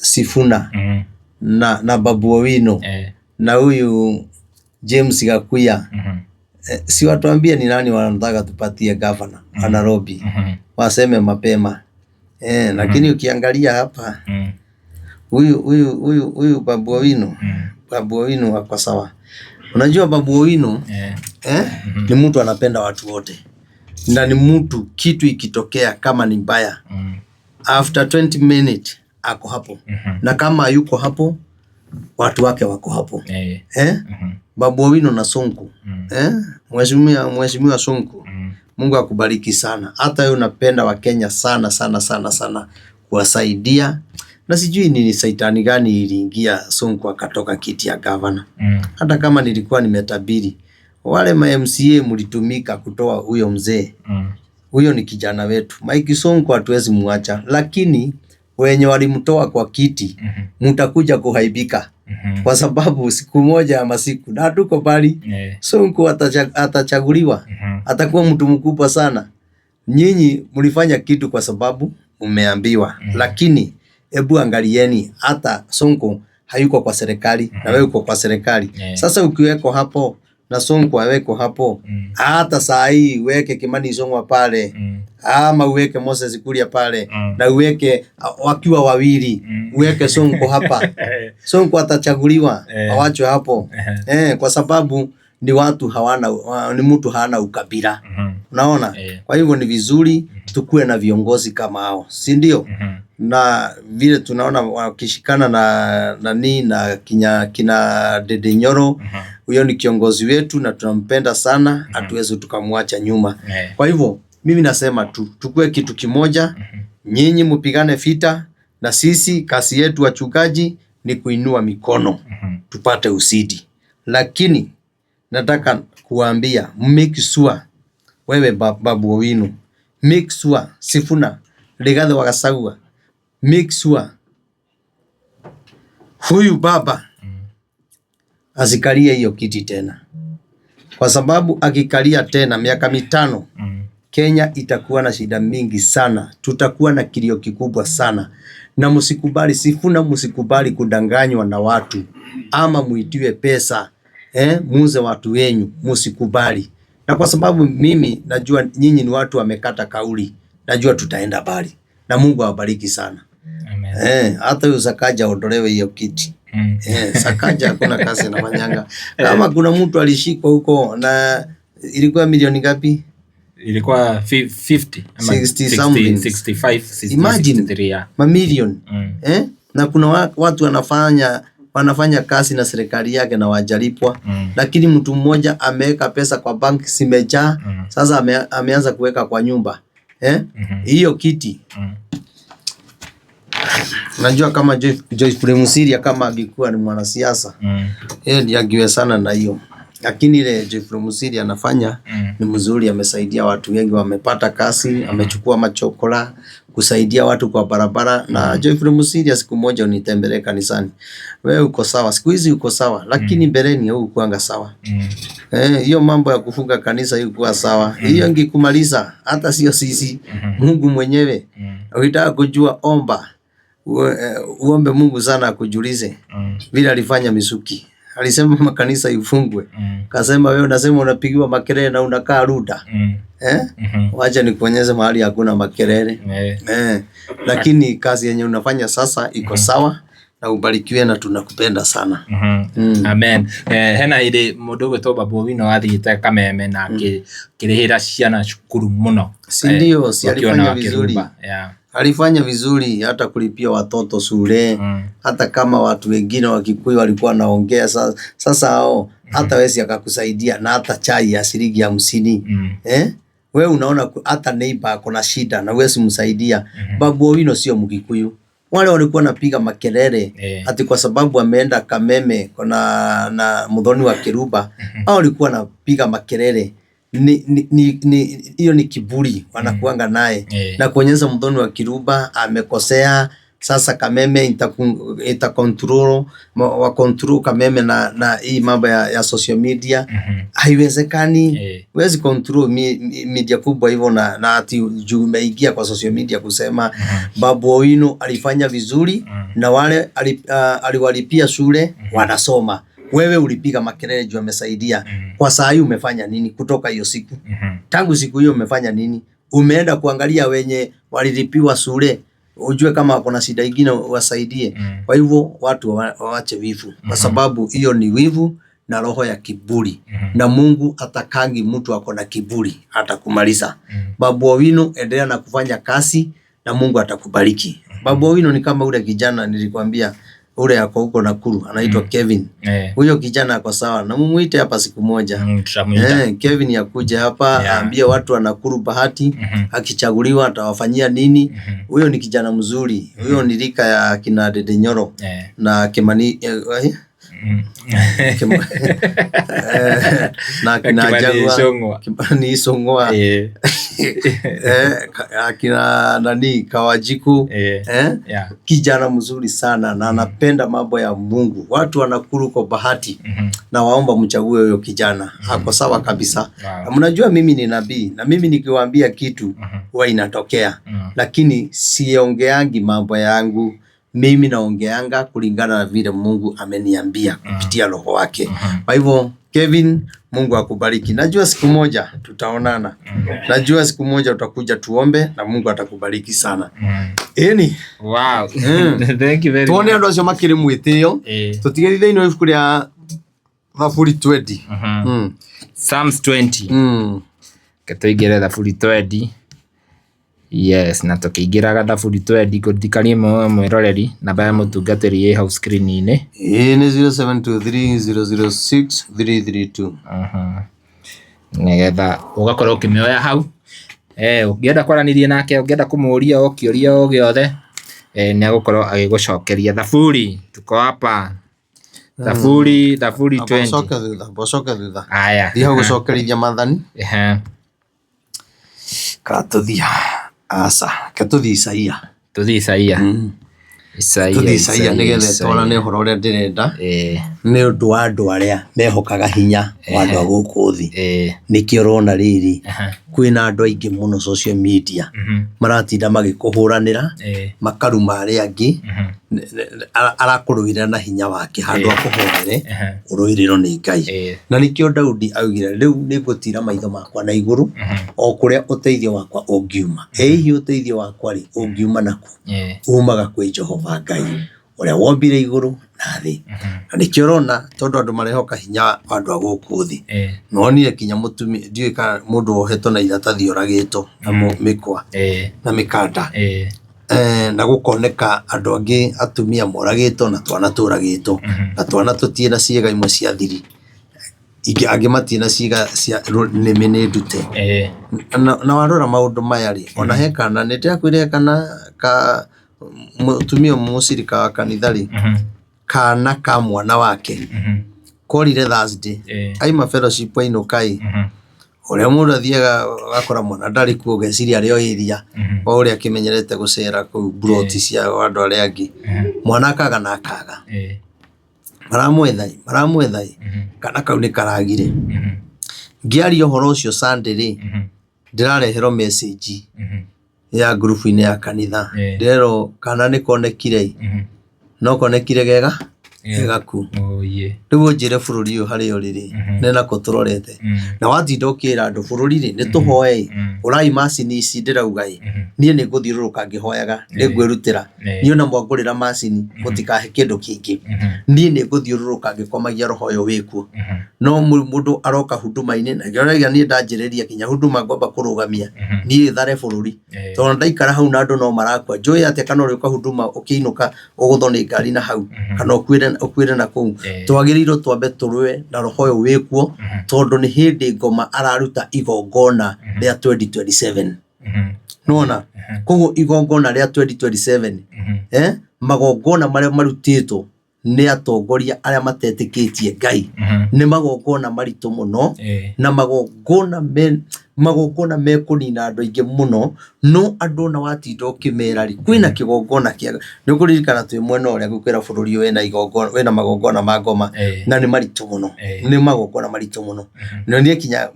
Sifuna na Babu Owino na huyu James Gakuya. Si watuambie ni nani wanataka tupatie governor wa Nairobi, waseme mapema. Lakini ukiangalia hapa huyu huyu huyu huyu Babu Owino, Babu Owino ako sawa. Unajua Babu Owino ni mtu anapenda watu wote na ni mtu kitu ikitokea kama ni mbaya after 20 minutes ako hapo, na kama yuko hapo watu wake wako hapo. Babu Owino na Sonko. Mheshimiwa Sonko, Mungu akubariki sana. Hata wewe unapenda Wakenya sana sana sana sana kuwasaidia. Na sijui ni saitani gani iliingia Sonko akatoka kiti ya governor. Hata kama nilikuwa nimetabiri wale ma MCA mlitumika kutoa huyo mzee. Huyo ni kijana wetu. Mike Sonko hatuwezi muacha, lakini wenye walimtoa kwa kiti mtakuja kuhaibika. Kwa sababu siku moja ama siku na hatuko mbali. Sonko atachaguliwa. Atakuwa mtu mkubwa sana. Nyinyi mlifanya kitu kwa sababu mmeambiwa. Lakini hebu angalieni, hata Sonko hayuko kwa serikali na wewe uko kwa serikali. Sasa ukiweko hapo na Sonko aweko hapo, hata saa hii uweke Kimani Ichung'wa pale, ama uweke Moses Kuria pale, na uweke wakiwa wawili, uweke Sonko hapa. Sonko atachaguliwa, awachwe hapo. Kwa sababu ni watu hawana, ni mtu hana ukabila. Unaona? Kwa hivyo ni vizuri tukue na viongozi kama hao, si ndio? Na vile tunaona wakishikana na nani na kina Ndindi Nyoro, huyo ni kiongozi wetu na tunampenda sana, hatuwezi tukamwacha nyuma. Kwa hivyo mimi nasema tu tukue kitu kimoja, nyinyi mpigane vita na sisi kazi yetu wachungaji ni kuinua mikono tupate ushindi. Lakini nataka kuambia make sure wewe Babu Owino, make sure Sifuna, Rigathi wa Gachagua, make sure huyu baba asikalie hiyo kiti tena, kwa sababu akikalia tena miaka 5 Kenya itakuwa na shida mingi sana, tutakuwa na kilio kikubwa sana. Na msikubali Sifuna, msikubali kudanganywa na watu ama muitiwe pesa, muuze watu wenyu, msikubali. Na kwa sababu mimi najua nyinyi ni watu wamekata kauli, najua tutaenda mbali. Na Mungu awabariki sana.
Amen.
Hata huyo Sakaja aondolewe hiyo kiti. Sakaja hakuna kazi anafanyanga. Kama kuna mtu alishikwa huko na ilikuwa milioni ngapi?
Ilikuwa 50 ama
60 something.
65, 60,
Imagine.
63, yeah.
Mamilioni. Na kuna watu wanafanya kazi na serikali yake na wajalipwa. Lakini mtu mmoja ameweka pesa kwa bank zimejaa. Sasa ameanza kuweka kwa nyumba. Eh? Hiyo kiti najua kama Joyce Mosiria kama angekuwa ni mwanasiasa yeye ndiye angewezana na hiyo, lakini ile Joyce Mosiria anafanya ni mzuri, amesaidia watu wengi wamepata kazi, amechukua machokora kusaidia watu kwa barabara. Na Joyce Mosiria, siku moja unitembelee kanisani. Wewe uko sawa, siku hizi uko sawa, lakini mbeleni hukuanga sawa. Hiyo mambo ya kufunga kanisa ilikuwa sawa. Hiyo ingekumaliza hata sio sisi, Mungu mwenyewe. Ukitaka kujua omba, uombe Mungu sana akujulize vile alifanya Misuki. Alisema makanisa ifungwe. Kasema wewe unasema unapigiwa makelele na unakaa Ruda. Eh? Wacha nikuonyeshe mahali hakuna makelele. Lakini kazi yenye unafanya sasa iko sawa na ubarikiwe na tunakupenda sana.
Amen. Hena hĩndĩ mũndũ ũgwĩtwo Babu Owino athiĩte Kameme na akĩrĩhĩra ciana cukuru mũno.
Si ndio, si
wakiona
alifanya vizuri.
wakirumba. Yeah.
Alifanya vizuri hata kulipia watoto shule. Hata kama watu wengine wa Kikuyu walikuwa wanaongea sasa hao hata wezi akakusaidia na hata chai ya shilingi 50. Eh? Wewe unaona hata neighbor ako na shida na wewe simsaidia. Babu Owino sio Mkikuyu. Wale walikuwa napiga makelele ati kwa sababu ameenda Kameme na Muthoni wa Kiruba, hao walikuwa napiga makelele. Hiyo ni kiburi wanakuanga naye. Na kuonyesha Muthoni wa Kiruba amekosea. Sasa Kameme ita control, wa control Kameme na hii mambo ya social media. Haiwezekani. Huwezi control media kubwa hivyo na ati juu umeingia kwa social media kusema Babu Owino alifanya vizuri na wale aliwalipia shule wanasoma. Wewe ulipiga makelele juu amesaidia. Kwa saa hii umefanya nini kutoka hiyo siku? Tangu siku hiyo umefanya nini? Umeenda kuangalia wenye walilipiwa shule ujue kama kuna shida ingine wasaidie. Kwa hivyo watu waache wivu, kwa sababu hiyo ni wivu na roho ya kiburi. Na Mungu atakangi mtu ako na kiburi, atakumaliza. Babu Owino, endelea na kufanya kazi na Mungu atakubariki. Babu Owino ni kama ule kijana nilikwambia, ule ako huko Nakuru anaitwa Kevin. Huyo kijana ako sawa, na mumuite hapa siku moja.
Tutamuita.
Kevin akuje hapa, aambie watu wa Nakuru bahati, akichaguliwa atawafanyia nini. Huyo ni kijana mzuri. Huyo ni rika ya kina Dede Nyoro na Kimani, na kina
Kimani
Jaguar,
Ichung'wa.
Kimani Ichung'wa. Akina nani Kawajiku. Kijana mzuri sana na anapenda mambo ya Mungu. Watu wa Nakuru kwa bahati. Na waomba mchague huyo kijana. Ako sawa kabisa. Na mnajua mimi ni nabii na mimi nikiwaambia kitu huwa inatokea. Lakini siongeangi mambo yangu. Mimi naongeanga kulingana na vile Mungu ameniambia kupitia roho wake. Kwa hivyo Kevin, Mungu akubariki. Najua siku moja tutaonana. Najua siku moja utakuja tuombe na Mungu atakubariki sana. Eni.
Wow. Thank you very
Tuone
much.
andu acio makiri mwitio. Tutigeri thiini wa ibuku ria Thaburi 20.
Psalms 20. Tuingire Thaburi 20. Yes, na tukiingiraga Thaburi 20 ngũririkanie mwĩroreri namba ya mũtungatĩri ĩ hau screen-inĩ.
Ĩĩ nĩ 0723 006 332.
Nĩgetha ũgakorwo ũkĩmĩoya hau. Ũngĩenda kwaranĩria nake, ũngĩenda kũmũria o kĩũria o gĩothe, nĩ agũkorwo agĩgũcokeria. Thaburi, tuko hapa. Thaburi
Amba
20.
ũcoke thutha, amba ũcoke thutha.
Aya.
Thiĩ hau gũcokerithia maathani. Ka tũthiĩ. Aca, reke tũthiĩ Isaia.
Tũthiĩ Isaia. Isaia,
Tũthiĩ Isaia
Isaia,
nĩgetha
Isaia.
ĩtwarane ũhoro ũrĩa ndĩrenda. Nĩ ũndũ wa andũ arĩa mehokaga hinya wa andũ a gũkũ thĩ. Nĩkĩo ũrona rĩrĩ, kwĩna andũ aingĩ mũno social media. Maratinda magĩkũhũranĩra, makaruma arĩa angĩ. Arakũrũĩrĩra na hinya wake handũ akũhoere, ũrũĩrĩrwo nĩ Ngai. Na nĩkĩo Daudi augire, rĩu nĩngũtira maitho makwa na igũrũ, o kũrĩa ũteithio wakwa ũngiuma. Ĩ hihi ũteithio wakwa rĩ, ũngiuma nakũ? Umaga kwĩ Jehova Ngai, ũrĩa wombire igũrũ na thĩ. Na nĩkĩo ũrona tondũ andũ marehoka hinya wa andũ a gũkũ thĩ. Nĩwonire kinya mũtumia, ndiũĩ kana mũndũ wohetwo na iratathi oragĩtwo na mĩkwa na mĩkanda. Na gũkoneka andũ angĩ atumia moragĩtwo na twana tũragĩtwo. Na twana tũtirĩ na ciĩga imwe cia thiri. Ingĩ angĩ matirĩ na ciĩga cia nĩmĩ nĩ ndute. Na warora maũndũ maya rĩ, ona he kana nĩ ndĩrakwĩrire he kana ka mũtumia ũmwe mũcirika wa kanitha rĩ, kana ka mwana wake korire Thursday, aima fellowship ainũka ĩ, ũrĩa mũndũ athiaga agakora mwana ndarĩ kuo ũgeciria arĩ o area o ũrĩa akĩmenyerete gũcera kũu mburoti cia andũ arĩa angĩ, mwana akaga na akaga. Maramwetha ĩ, maramwetha ĩ, kana kau nĩ karagire. Ngĩaria ũhoro ũcio Sunday rĩ, ndĩrareherwo message ya ngurubu-inĩ ya kanitha, ndĩrerwo kana nĩ konekire ĩ, no konekire gega gaku. Rĩu ũnjĩre bũrũri ũyũ harĩa ũrĩ rĩ, nĩ nakũ tũrorete. Na watinda ũkĩra andũ bũrũri rĩ, nĩ tũhoe ĩ, ũrai macini ici ndĩrauga ĩ, niĩ nĩ ngũthiũrũrũka ngĩhoyaga, nĩ ngwĩrutĩra. Niĩ ona mwangũrĩra macini mũtikahe kĩndũ kĩngĩ. Niĩ nĩ ngũthiũrũrũka ngĩkomagia roho ũyũ wĩkuo. No mũndũ aroka huduma-inĩ na nĩkĩo niĩ ndanjĩrĩria nginya huduma ngwamba kũrũgamia niĩ thare bũrũri. Tondũ ndaikara hau na andũ no marakua njũĩ atĩa kana ũrĩũka huduma ũkĩinũka ũgũthwo nĩ ngari na hau kana ũkuĩre na kũu. Twagĩrĩirwo twambe tũrũe na roho ũyũ wĩkuo tondũ nĩ hĩndĩ ngoma araruta igongona rĩa 2027. Nĩwona? Koguo igongona rĩa 2027 magongona marĩa marutĩtwo nĩ atongoria arĩa matetĩkĩtie Ngai nĩ magongona maritũ mũno na magongona me magongona mekũnina andũ aingĩ mũno no andũ ona watinda ũkĩmera rĩ kwĩna kĩgongona kĩa nĩ ũkũririkana twĩ mwena ũrĩa ngũkwĩra bũrũri ũyũ wĩna igongona wĩna magongona ma ngoma na nĩ maritũ mũno nĩ magongona maritũ mũno na niĩ kinya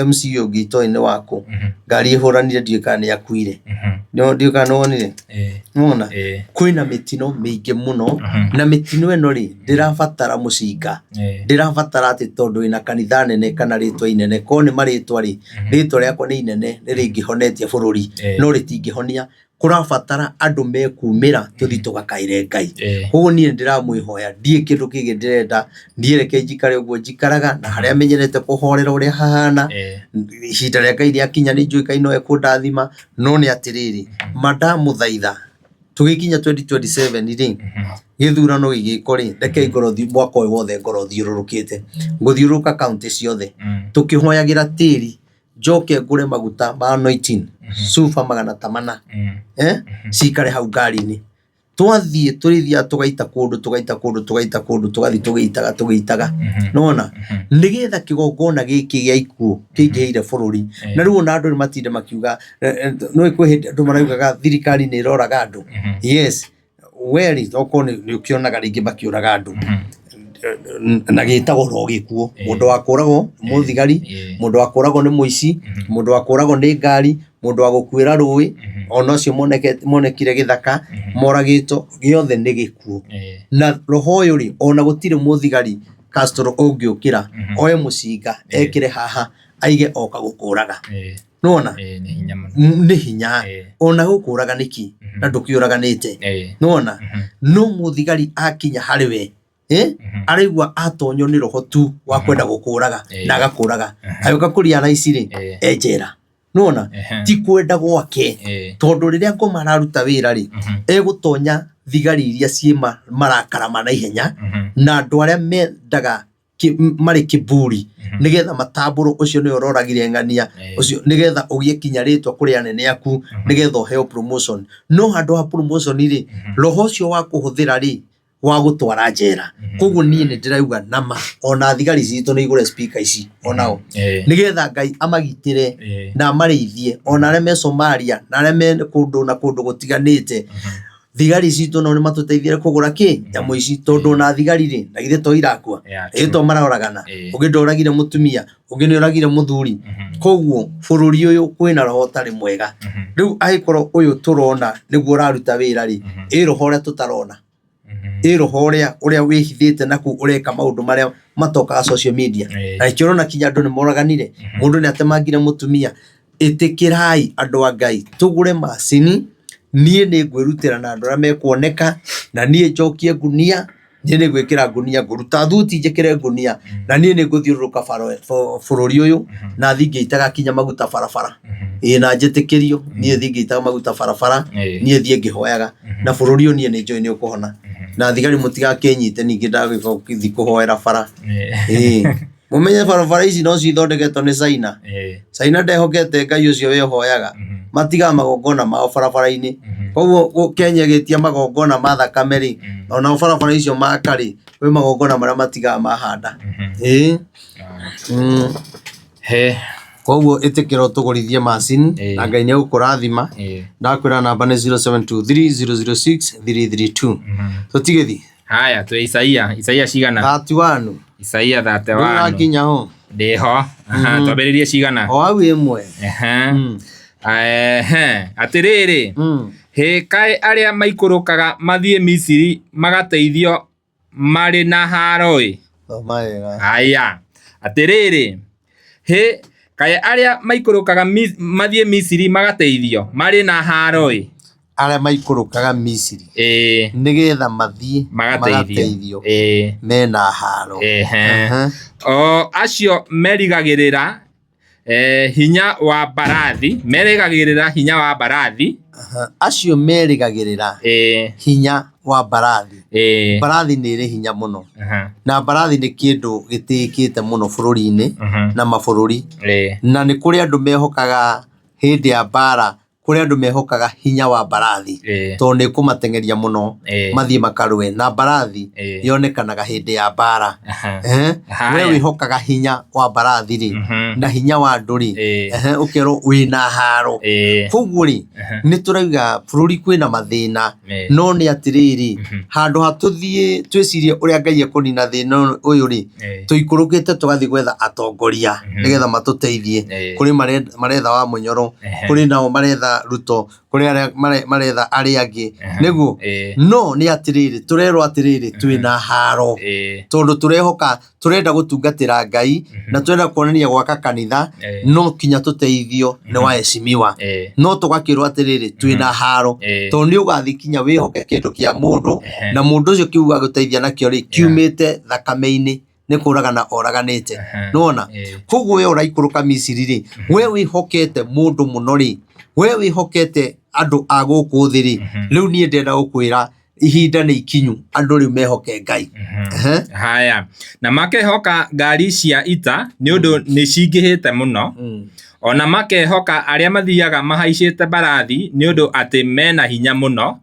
MC ũngĩ itoĩ nĩ wakũ ngari ĩhũranire ndiũĩ kana nĩ akuire ndiũĩ kana nĩ wonire nĩwona kwĩna mĩtino mĩingĩ mũno na mĩtino ĩno rĩ ndĩrabatara mũcinga ndĩrabatara atĩ tondũ wĩna kanitha nene kana rĩtwa inene korwo nĩ marĩtwa rĩ rĩtwa rĩakwa nĩ inene nĩ rĩngĩhonetie bũrũri no rĩtingĩhonia kũrabatara andũ mekumĩra tũthiĩ tũgakaĩre Ngai. Koguo niĩ ndĩramwĩhoya ndirĩ kĩndũ kĩngĩ ndĩrenda, niĩ reke njikare ũguo njikaraga na harĩa menyerete kũhorera ũrĩa hahana, ihinda rĩa Ngai rĩakinya nĩ njũĩ Ngai no ekũndathima, no nĩ atĩrĩrĩ, ma ndamũthaitha tũgĩkinya 2027 rĩ, gĩthurano gĩgĩkwo rĩ, rekei ngorwo mwaka ũyũ wothe ngorwo thiũrũrũkĩte, ngũthiũrũrũka kauntĩ ciothe tũkĩhoyagĩra tĩri njoke ngũre maguta ma anointing cuba magana ta mana cikare hau ngari-inĩ. Twathiĩ tũrĩthiaga tũgaita kũndũ tũgaita kũndũ tũgaita kũndũ tũgathiĩ tũgĩitaga tũgĩitaga nĩwona nĩgetha kĩgongona gĩkĩ gĩa ikuũ kĩingĩhĩire bũrũri. Na rĩu ona andũ nĩ matinde makiuga nĩũĩ kwĩ hĩndĩ andũ maraugaga thirikari nĩ ĩroraga andũ. Yes, we rĩ okorwo nĩ ũkĩonaga rĩngĩ makĩũraga andũ na gĩtagwo oro gĩkuũ, mũndũ wa kũragwo nĩ mũthigari, mũndũ wa kũragwo nĩ mũici, mũndũ wa kũragwo nĩ ngari, mũndũ wa gũkuĩra rũĩ, ona ũcio monekire gĩthaka moragĩtwo, gĩothe nĩ gĩkuũ. Na roho ũyũ rĩ, ona gũtirĩ mũthigari Castro ũngĩũkĩra oe mũcinga ekĩre haha aige oka gũkũraga. Nĩwona?
Nĩ hinya mũno.
Nĩ hinya. Ona gũkũraga nĩkĩ na ndũkĩũraganĩte. Nĩwona? No mũthigari akinya harĩ we araigua atonywo nĩ roho tu wa kwenda gũkũraga na agakũraga. Agĩũka kũria raici rĩ, e njera. Nĩwona? Ti kwenda gwake tondũ rĩrĩa ngoma araruta wĩra rĩ, egũtonya thigari iria ciĩ marakara ma naihenya na andũ arĩa mendaga marĩ kiburi nĩgetha matambũrwo ũcio nĩwe ũroragire ng'ania ũcio nĩgetha ũgĩe kinya rĩtwa kũrĩ anene aku nĩgetha ũheo promotion no handũ ha promotion rĩ roho ũcio wa kũhũthĩra rĩ wa gũtwara njera koguo niĩ nĩ ndĩrauga nama ona thigari citũ nĩ igũre speaker ici onao nĩgetha Ngai amagitĩre na amarĩithie ona arĩa me Somalia na arĩa me kũndũ na kũndũ gũtiganĩte thigari citũ nao nĩ matũteithire kũgũra kĩ nyamũ ici tondũ ona thigari rĩ na githĩ to irakua
Yeah,
githĩ to maroragana ũngĩ ndoragire mũtumia ũngĩ nĩ oragire mũthuri koguo bũrũri ũyũ kwĩna roho ũtarĩ mwega rĩu angĩkorwo ũyũ tũrona nĩguo ũraruta wĩra rĩ ĩ roho ũrĩa tũtarona ĩ roho ũrĩa ũrĩa wĩhithĩte naku ũreka maũndũ marĩa matokaga social media na nĩkĩo ũrona kinya andũ nĩ moraganire mũndũ nĩ atemangire mũtumia Ĩtĩkĩrai andũ a Ngai tũgũre macini, niĩ nĩ ngwĩrutĩra na andũ arĩa mekuoneka, na niĩ njokie ngunia, niĩ nĩ ngwĩkĩra ngunia, ngũruta thuti njĩkĩre ngunia, na niĩ nĩ ngũthiũrũrũka bũrũri ũyũ na thiĩ ngĩitaga nginya maguta barabara. Ĩĩ na njĩtĩkĩrio niĩ thiĩ ngĩitaga maguta barabara, niĩ thiĩ ngĩhoyaga, na bũrũri ũyũ niĩ nĩ njũĩ nĩ ũkũhona. Na thigari mũtigakĩnyite ningĩ ndagĩka gũthiĩ kũhoera bara. Ĩĩ. Mũmenye barabara ici no cithondeketwo nĩ China. China ndehokete Ngai ũcio we ũhoyaga. Matigaga magongona mao barabara-inĩ. Koguo Kenya ĩgĩtia magongona ma thakame rĩ, onao barabara icio maka rĩ, kwĩ magongona marĩa matigaga mahanda. Ĩĩ.
He.
Koguo ĩtĩkĩra ũtũgũrithie macini na Ngai nĩ egũkũrathima. Ndakwĩra namba nĩ 0723 006 332. Tũtigĩthiĩ.
Haya, twĩ Isaia, Isaia cigana?
31.
Isaia 31.
Ndũrakinya ho.
Ndĩho. Aha, twambĩrĩrie cigana?
O hau ĩmwe.
Ehe. Ehe. Atĩrĩrĩ, hĩ kaĩ arĩa maikũrũkaga mathiĩ Misiri magateithio marĩ na haaro-ĩ.
Thoma wega.
Haya. Atĩrĩrĩ, hĩ kaĩ arĩa maikũrũkaga mathiĩ Misiri magateithio marĩ na haaro-ĩ.
Arĩa maikũrũkaga Misiri
Ĩĩ.
nĩgetha mathiĩ
Magateithio. Ĩĩ.
Mena haro.
Ehe. O acio merigagĩrĩra hinya wa mbarathi, merĩgagĩrĩra hinya wa mbarathi.
Acio merĩgagĩrĩra hinya wa mbarathi. Mbarathi nĩ ĩrĩ hinya mũno. Na mbarathi nĩ kĩndũ gĩtĩĩkĩte mũno bũrũri-inĩ na mabũrũri. Na nĩ kũrĩ andũ mehokaga hĩndĩ ya mbara kũrĩ andũ mehokaga hinya wa mbarathi tondũ nĩ ĩkũmateng'eria mũno mathiĩ makarũe na mbarathi yonekanaga hĩndĩ ya mbara. We wĩhokaga hinya wa mbarathi rĩ na hinya wa andũ rĩ, ũkerwo wĩna haro. Koguo rĩ, nĩ tũrauga bũrũri kwĩna mathĩna no nĩ atĩrĩrĩ, handũ ha tũthiĩ twĩcirie ũrĩa Ngai ekũnina thĩna ũyũ rĩ, tũikũrũkĩte tũgathiĩ gwetha atongoria nĩgetha matũteithie. Kũrĩ maretha wa Mũnyoro, kũrĩ nao maretha Ruto, kũrĩ arĩa maretha arĩa angĩ, nĩguo? No nĩ atĩrĩrĩ, tũrerwo atĩrĩrĩ, twĩna haro tondũ tũrehoka tũrenda gũtungatĩra Ngai na tũrenda kuonania gwaka kanitha, no kinya tũteithio nĩ waheshimiwa. No tũgakĩrwo atĩrĩrĩ, twĩna haro tondũ nĩ ũgathiĩ kinya wĩhoke kĩndũ kĩa mũndũ na mũndũ ũcio kĩu agũteithia nakĩo rĩ, kiumĩte thakame-inĩ nĩ kũragana oraganĩte. Nĩwona? Koguo we ũraikũrũka Misiri rĩ, we wĩhokete mũndũ mũno rĩ, we wĩhokete andũ a gũkũ thĩ rĩ, rĩu niĩ ndĩrenda gũkwĩra ihinda nĩ ikinyu andũ rĩu mehoke Ngai.
Haya, na makehoka ngari cia ita nĩ ũndũ nĩ cingĩhĩte mũno, o na makehoka arĩa mathiaga mahaicĩte mbarathi nĩ ũndũ atĩ me na hinya mũno,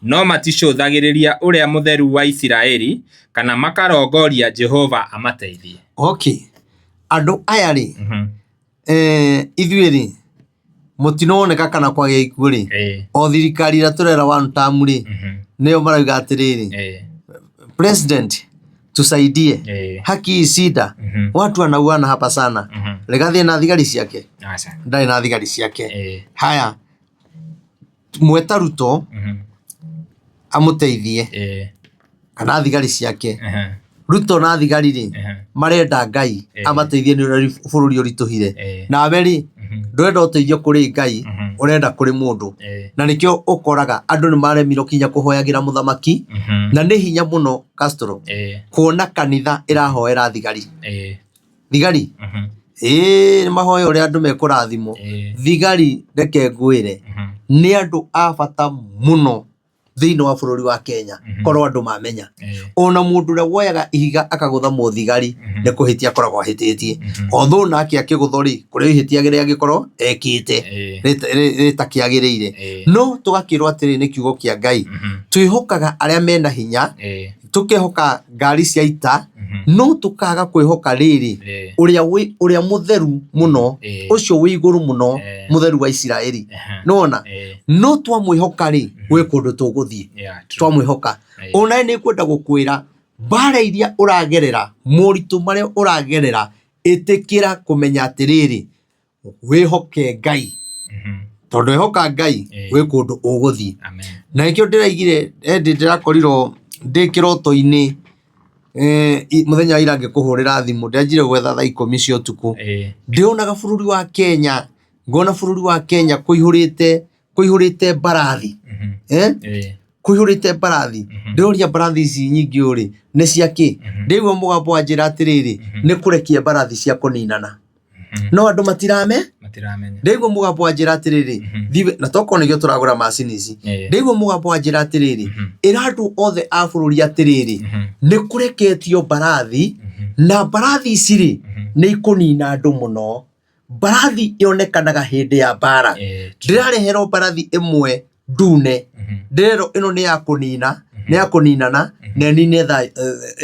no maticũthagĩrĩria Ũrĩa Mũtheru wa Isiraeli, kana makarongoria Jehova amateithie.
Okay. Andũ aya rĩ, ithuĩ rĩ, mũtino woneka kana kwagĩa ikuũ rĩ, o thirikari ĩrĩa tũrera one term rĩ, nĩyo marauga atĩrĩrĩ, president tusaidie, haki hii shida, watu wanauana hapa sana. Rigathĩ na thigari ciake? Ndarĩ na thigari ciake. Haya, mweta Ruto amũteithie kana thigari ciake. Ruto na thigari rĩ, marenda Ngai amateithie nĩ ũrĩa bũrũri ũritũhire. Nawe rĩ, ndũrenda ũteithio kũrĩ Ngai, ũrenda kũrĩ mũndũ. Na nĩkĩo ũkoraga andũ nĩ maremirwo kinya kũhoyagĩra mũthamaki, na nĩ hinya mũno Castro kuona kanitha ĩrahoera thigari. Thigari? Ĩĩ nĩ mahoya ũrĩa andũ mekũrathimwo. Thigari reke ngwĩre, nĩ andũ a bata mũno thĩinĩ wa bũrũri wa Kenya korwo andũ mamenya. Ona mũndũ ũrĩa woyaga ihiga akagũtha mũthigari nĩ kũhĩtia akoragwo ahĩtĩtie. Although nake akĩgũthwo rĩ, kũrĩ ihĩtia rĩrĩa angĩkorwo ekĩte rĩtakĩagĩrĩire. No tũgakĩrwo atĩrĩ nĩ kiugo kĩa Ngai, twĩhokaga arĩa mena hinya, tũkehoka ngari cia ita, no tũkaga kwĩhoka rĩrĩ, ũrĩa wĩ ũrĩa mũtheru mũno, ũcio wĩ igũrũ mũno, mũtheru wa Isiraeli. Nĩwona? No twamwĩhoka rĩ, gwĩ kũndũ tũgũthiĩ. Twamwĩhoka. Ona nĩ ngwenda gũkwĩra, mbara iria ũragerera, moritũ marĩa ũragerera, ĩtĩkĩra kũmenya atĩrĩrĩ, wĩhoke Ngai. Tondũ wehoka Ngai, gwĩ kũndũ ũgũthiĩ. Na nĩkĩo ndĩraigire, hĩndĩ ndĩrakorirwo ndĩ kĩroto-inĩ, mũthenya wa ira ngĩkũhũrĩra thimũ, ndĩranjirie gwetha thaa ikũmi cia ũtukũ. Ndĩronaga bũrũri wa Kenya, ngona bũrũri wa Kenya kũihũrĩte, kũihũrĩte mbarathi. Kũihũrĩte mbarathi. Ndĩroria mbarathi ici nyingĩ ũũ rĩ, nĩ cia kĩ? Ndĩraigua mũgambo wanjĩra atĩrĩrĩ, nĩ kũrekia mbarathi cia kũninana. No andũ matirame
Matiramenya.
Ndaigua mũgambo wa njĩra atĩrĩrĩ, thiĩ na tokorwo nĩkĩo tũragũra macini ici. Ndaigua mũgambo wa njĩra atĩrĩrĩ, ĩra andũ othe a bũrũri atĩrĩrĩ, nĩ kũreketio mbarathi, na mbarathi ici rĩ, nĩ ikũnina andũ mũno. Mbarathi yonekanaga hĩndĩ ya mbara. Ndĩrareherwo mbarathi ĩmwe ndune, ndĩrerwo ĩno nĩ ya kũnina, nĩ ya kũninana na ĩnine thayũ,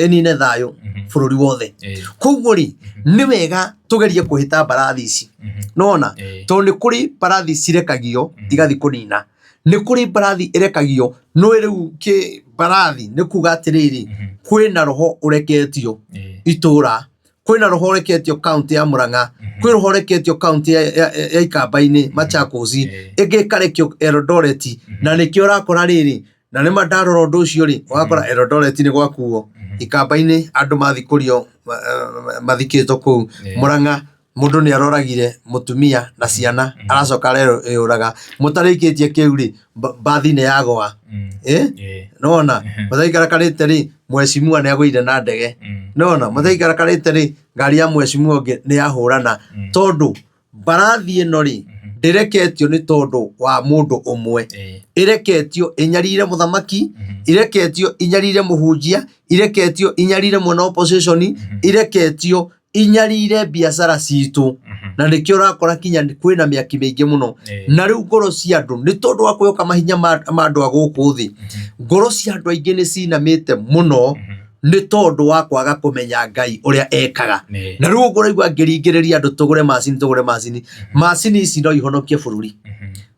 ĩnine thayũ bũrũri wothe. Koguo rĩ, nĩ wega tũgerie kũhĩta mbarathi ici. Nĩwona? Tondũ nĩ kũrĩ mbarathi cirekagio igathiĩ kũnina. Nĩ kũrĩ mbarathi ĩrekagio, nĩũĩ rĩu kĩ mbarathi nĩ kuga atĩrĩrĩ, kwĩna roho ũreketio itũra, kwĩna roho ũreketio kaunti ya Murang'a, kwĩ roho ũreketio kaunti ya Ikamba-inĩ, Machakos, ĩngĩ ĩkarekio Eldoret, na nĩkĩo ũrakora rĩrĩ, na nĩma ndarora ũndũ ũcio rĩ, ũgakora Eldoret nĩ gwakuo, Ikamba-inĩ andũ mathikũrio mathikĩtwo kũu, Murang'a mũndũ nĩ aroragire mũtumia na ciana aracoka areyũraga, mũtarĩkĩtie kĩu rĩ, mbathi nĩ yagwa, nĩwona, mũtaikarakarĩte rĩ, mheshimiwa nĩ agũire na ndege, nĩwona, mũtaikarakarĩte rĩ, ngari ya mheshimiwa ũngĩ nĩ yahũrana, tondũ mbarathi ĩno rĩ, ndĩreketio nĩ tondũ wa mũndũ ũmwe, ĩreketio ĩnyarire mũthamaki, ĩreketio inyarire mũhunjia, ĩreketio inyarire mwena wa opposition, ĩreketio inyarire biacara citũ, na nĩkĩo ũrakora kinya kwĩna mĩaki mĩingĩ mũno. Na rĩu ngoro cia andũ nĩ tondũ wa kwĩhoka mahinya ma andũ a gũkũ thĩ, ngoro cia andũ aingĩ nĩ cinamĩte mũno nĩ tondũ wa kwaga kũmenya Ngai ũrĩa ekaga. Na rĩu ũguo ũraigua ngĩringĩrĩria andũ tũgũre macini, tũgũre macini, macini ici no ihonokie bũrũri.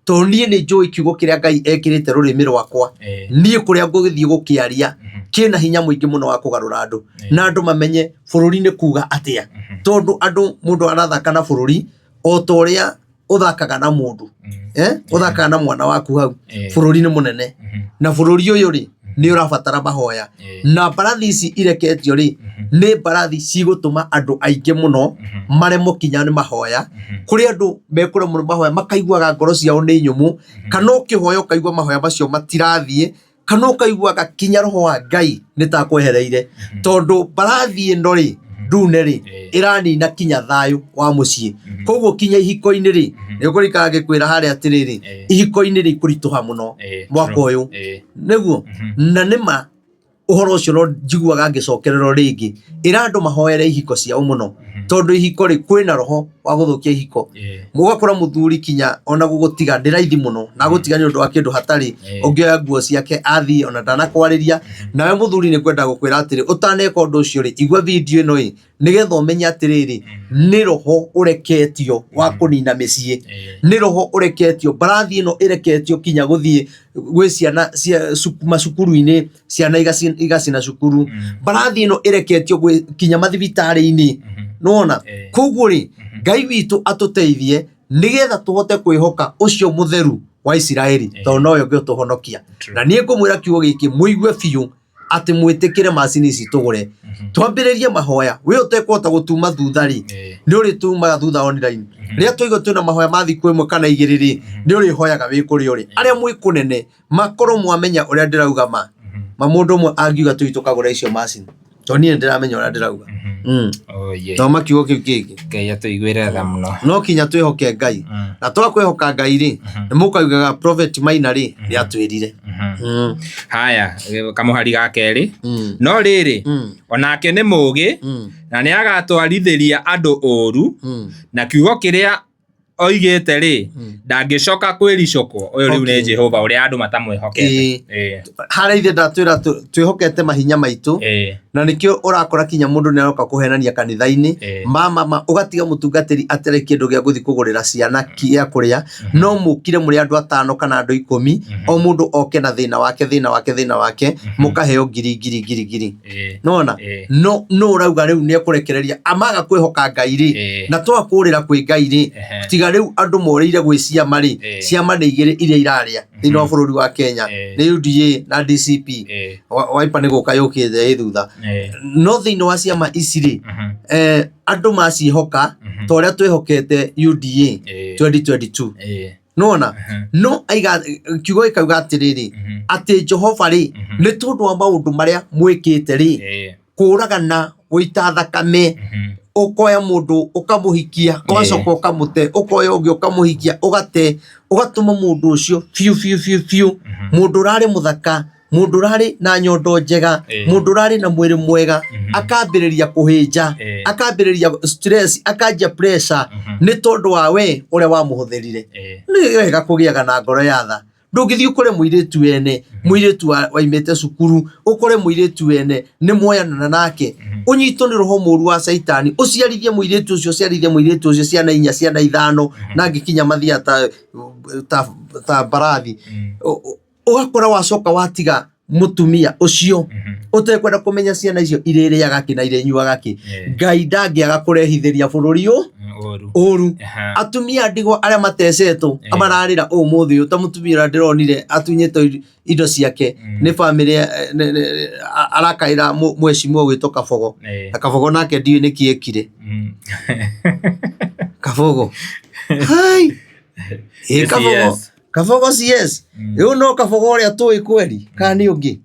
Tondũ niĩ nĩ njũĩ kiugo kĩrĩa Ngai ekĩrĩte rũrĩmĩ rwakwa, niĩ kũrĩa ngũgĩthiĩ gũkĩaria kĩna hinya mũingĩ mũno wa kũgarũra andũ, na andũ mamenye bũrũri nĩ kuga atĩa. Tondũ andũ, mũndũ arathaka na bũrũri o ta ũrĩa ũthakaga na mũndũ, ũthakaga na mwana waku hau. Bũrũri nĩ mũnene, na bũrũri ũyũ rĩ, nĩ ũrabatara mahoya. Na mbarathi ici ireketio rĩ, nĩ mbarathi cigũtũma andũ aingĩ mũno maremwo kinya nĩ mahoya. Kũrĩ andũ mekũremwo nĩ mahoya, makaiguaga ngoro ciao nĩ nyũmũ, kana ũkĩhoya ũkaigua mahoya macio matirathiĩ, kana ũkaiguaga kinya roho wa Ngai nĩ ta akwehereire. Tondũ mbarathi ĩno rĩ, ndune rĩ, ĩranina kinya thayũ wa mũciĩ. Koguo kinya ihiko-inĩ rĩ, nĩ ũkũrikara ngĩkwĩra harĩa atĩrĩrĩ, ihiko-inĩ rĩ ikũritũha mũno mwaka ũyũ. Nĩguo, na nĩma ũhoro ũcio no njiguaga ngĩcokererwo rĩngĩ, ĩra andũ mahoere ihiko ciao mũno, tondũ ihiko rĩ, kwĩna roho wa gũthũkia ihiko. Ũgakora mũthuri kinya ona gũgũtiga nĩ raithi mũno, na agũtiga nĩ ũndũ wa kĩndũ hatarĩ, ũngĩoya nguo ciake athiĩ ona ndanakwarĩria. Nawe mũthuri nĩ ngwenda gũkwĩra atĩrĩ, ũtaneka ũndũ ũcio rĩ, igua video ĩno ĩ, nĩgetha ũmenye atĩrĩrĩ, nĩ roho ũreketio wa kũnina mĩciĩ, nĩ roho ũreketio, mbarathi ĩno ĩreketio kinya gũthiĩ gwĩ ciana cia macukuru-inĩ, ciana igacina cukuru, mbarathi ĩno ĩreketio gwĩ kinya mathibitarĩ-inĩ, nĩwona? Koguo rĩ, Ngai witũ atũteithie nĩgetha tũhote kwĩhoka ũcio mũtheru wa Isiraeli, tondũ nowe ũngĩtũhonokia. Na niĩ ngũmwĩra kiugo gĩkĩ mũigue biũ atĩ mwĩtĩkĩre macini ici tũgũre, twambĩrĩrie mahoya. We ũtekũhota gũtuma thutha rĩ, nĩ ũrĩtumaga thutha online. Rĩrĩa twaigua twĩna mahoya ma thikũ ĩmwe kana igĩrĩ rĩ, nĩ ũrĩhoyaga wĩ kũrĩa ũrĩ. Arĩa mwĩ kũnene makorwo mwamenya ũrĩa ndĩrauga ma ma mũndũ ũmwe angiuga tũthiĩ tũkagũre icio macini, tondũ niĩ nĩndĩramenya ũrĩa ndĩrauga.
Oh, yeah.
Thoma kiugo kĩu kĩngĩ.
Ngai atũiguĩre tha mũno.
No kinya twĩhoke Ngai. Na twakwĩhoka Ngai rĩ, nĩ mũkaugaga Prophet Maina rĩ, nĩ atwĩrire.
Haya, kamũhari ga kerĩ. No rĩrĩ, onake nĩ mũũgĩ, na nĩ agatwarithĩria andũ ũũru, na kiugo kĩrĩa oigĩte rĩ, ndangĩcoka kwĩricũkwo. Ũyũ rĩu nĩ Jehova ũrĩa andũ matamwĩhokete.
Harĩa ithe ndatwĩra twĩhokete mahinya maitũ, na nĩkĩo ũrakora kinya mũndũ nĩ aroka kũhenania kanitha-inĩ, ma ma ũgatiga mũtungatĩri atarĩ kĩndũ gĩa gũthiĩ kũgũrĩra ciana gĩa kũrĩa, no mũkire mũrĩ andũ atano kana andũ 10, o mũndũ oke na thĩna wake, thĩna wake, thĩna wake, mũkaheo ngiri, ngiri, ngiri, ngiri. Nona no no ũrauga rĩu nĩ ekũrekereria amaga kwĩhoka Ngai rĩ, na twakũrĩra kwĩ Ngai rĩ, tiga rĩu andũ morĩire gwĩ ciama rĩ, ciama nĩ igĩrĩ iria irarĩa thĩinĩ wa bũrũri wa Kenya, nĩ UDA na DCP. Wiper nĩ gũka yũkĩte ĩ thutha, no thĩinĩ wa ciama ici rĩ, andũ maciĩhoka ta ũrĩa twĩhokete UDA 2022, nona no aiga kiugo gĩkauga atĩrĩrĩ, atĩ Jehova rĩ, nĩ tondũ wa maũndũ marĩa mwĩkĩte rĩ, kũragana, gũita thakame, Ũkoya mũndũ ũkamũhikia, ũgacoka ũkamũte, ũkoya ũngĩ ũkamũhikia, ũgate, ũgatũma mũndũ ũcio biũ biũ biũ biũ. Mũndũ ũrarĩ mũthaka, mũndũ ũrarĩ na nyondo njega, mũndũ ũrarĩ na mwĩrĩ mwega, akambĩrĩria kũhĩnja, akambĩrĩria stress, akanjia pressure, nĩ tondũ wa we ũrĩa wamũhũthĩrire. Nĩ wega kũgĩaga na ngoro ya tha. Ndũngĩthiĩ ũkore mũirĩtu wene, mũirĩtu waimĩte cukuru, ũkore mũirĩtu wene nĩ mwoyanana nake, ũnyitwo nĩ roho mũru wa caitani, ũciarithie mũirĩtu ũcio, ũciarithie mũirĩtu ũcio ciana inya, ciana ithano, na angĩ kinya mathiaga ta mbarathi. Ũgakora wacoka watiga mũtumia ũcio ũtekwenda kũmenya ciana icio irĩrĩaga kĩ na irĩnyuaga kĩ. Ngai ndangĩaga kũrehithĩria bũrũri ũyũ
Ũru.
Ũru. Atumia a ndigwa arĩa matecetwo mararĩra ũmũthĩ ũyũ, ta mũtumia ũrĩa ndĩronire atunyĩtwo indo ciake nĩ bamĩrĩ, arakaĩra mheshimiwa ũgwĩtwo Kabogo. Na Kabogo nake ndiũĩ nĩkĩ ekire. Kabogo. Hai! Ĩ Kabogo.
CS.
Kabogo CS. Rĩu no Kabogo ũrĩa tũĩ kweri kana nĩ ũngĩ?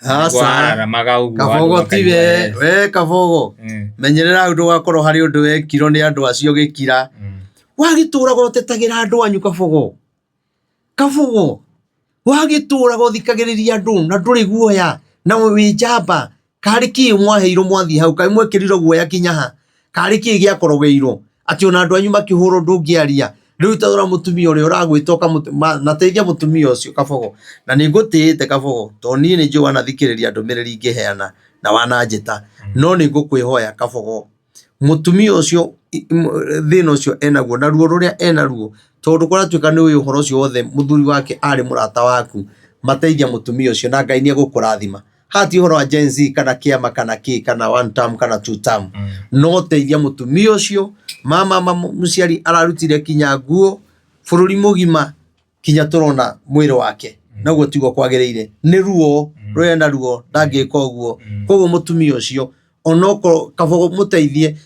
Aca.
Wararamaga ũguo
Kabogo
andũ
tiwe,
makaigua, yes.
we Kabogo. Menyerera hau ndũgakorwo harĩ ũndũ wekirwo nĩ andũ acio gĩkira. Wagĩtũraga ũtetagĩra andũ anyu Kabogo. Kabogo. Wagĩtũraga ũthikagĩrĩria andũ na ndũrĩ guoya na wĩ njamba. Karĩ kĩ mwaheirwo mwathiĩ hau? Kaĩ mwekĩrirwo guoya kinya ha? Karĩ kĩ gĩakorogeirwo? Atĩ ona andũ anyu makĩhũrwo ndũngĩaria. Rĩu ta rora mũtumia ũrĩa ũragwĩta na teithia mũtumia ũcio Kabogo. Na nĩ ngũtĩĩte Kabogo, tondũ niĩ nĩ njũĩ wanathikĩrĩria ndũmĩrĩri ngĩheana na wananjĩta. No nĩ ngũkwĩhoya Kabogo, mũtumia ũcio thĩna ũcio enaguo na ruo rũrĩa enaruo, tondũ kũratuĩka nĩ ũĩ ũhoro ũcio wothe mũthuri wake arĩ mũrata waku, mateithia mũtumia ũcio na Ngai nĩ egũkũrathima. Haha ti ũhoro wa Gen Z kana kĩama kana kĩ kana one term kana two term. No teithia mũtumia ũcio, mama mũciari ararutire kinya nguo bũrũri mũgima kinya tũrona mwĩrĩ wake. Na ũguo tiguo kwagĩrĩire. Nĩ ruo rwena ruo ndangĩka ũguo. Koguo mũtumia ũcio onokorwo Kabogo mũteithie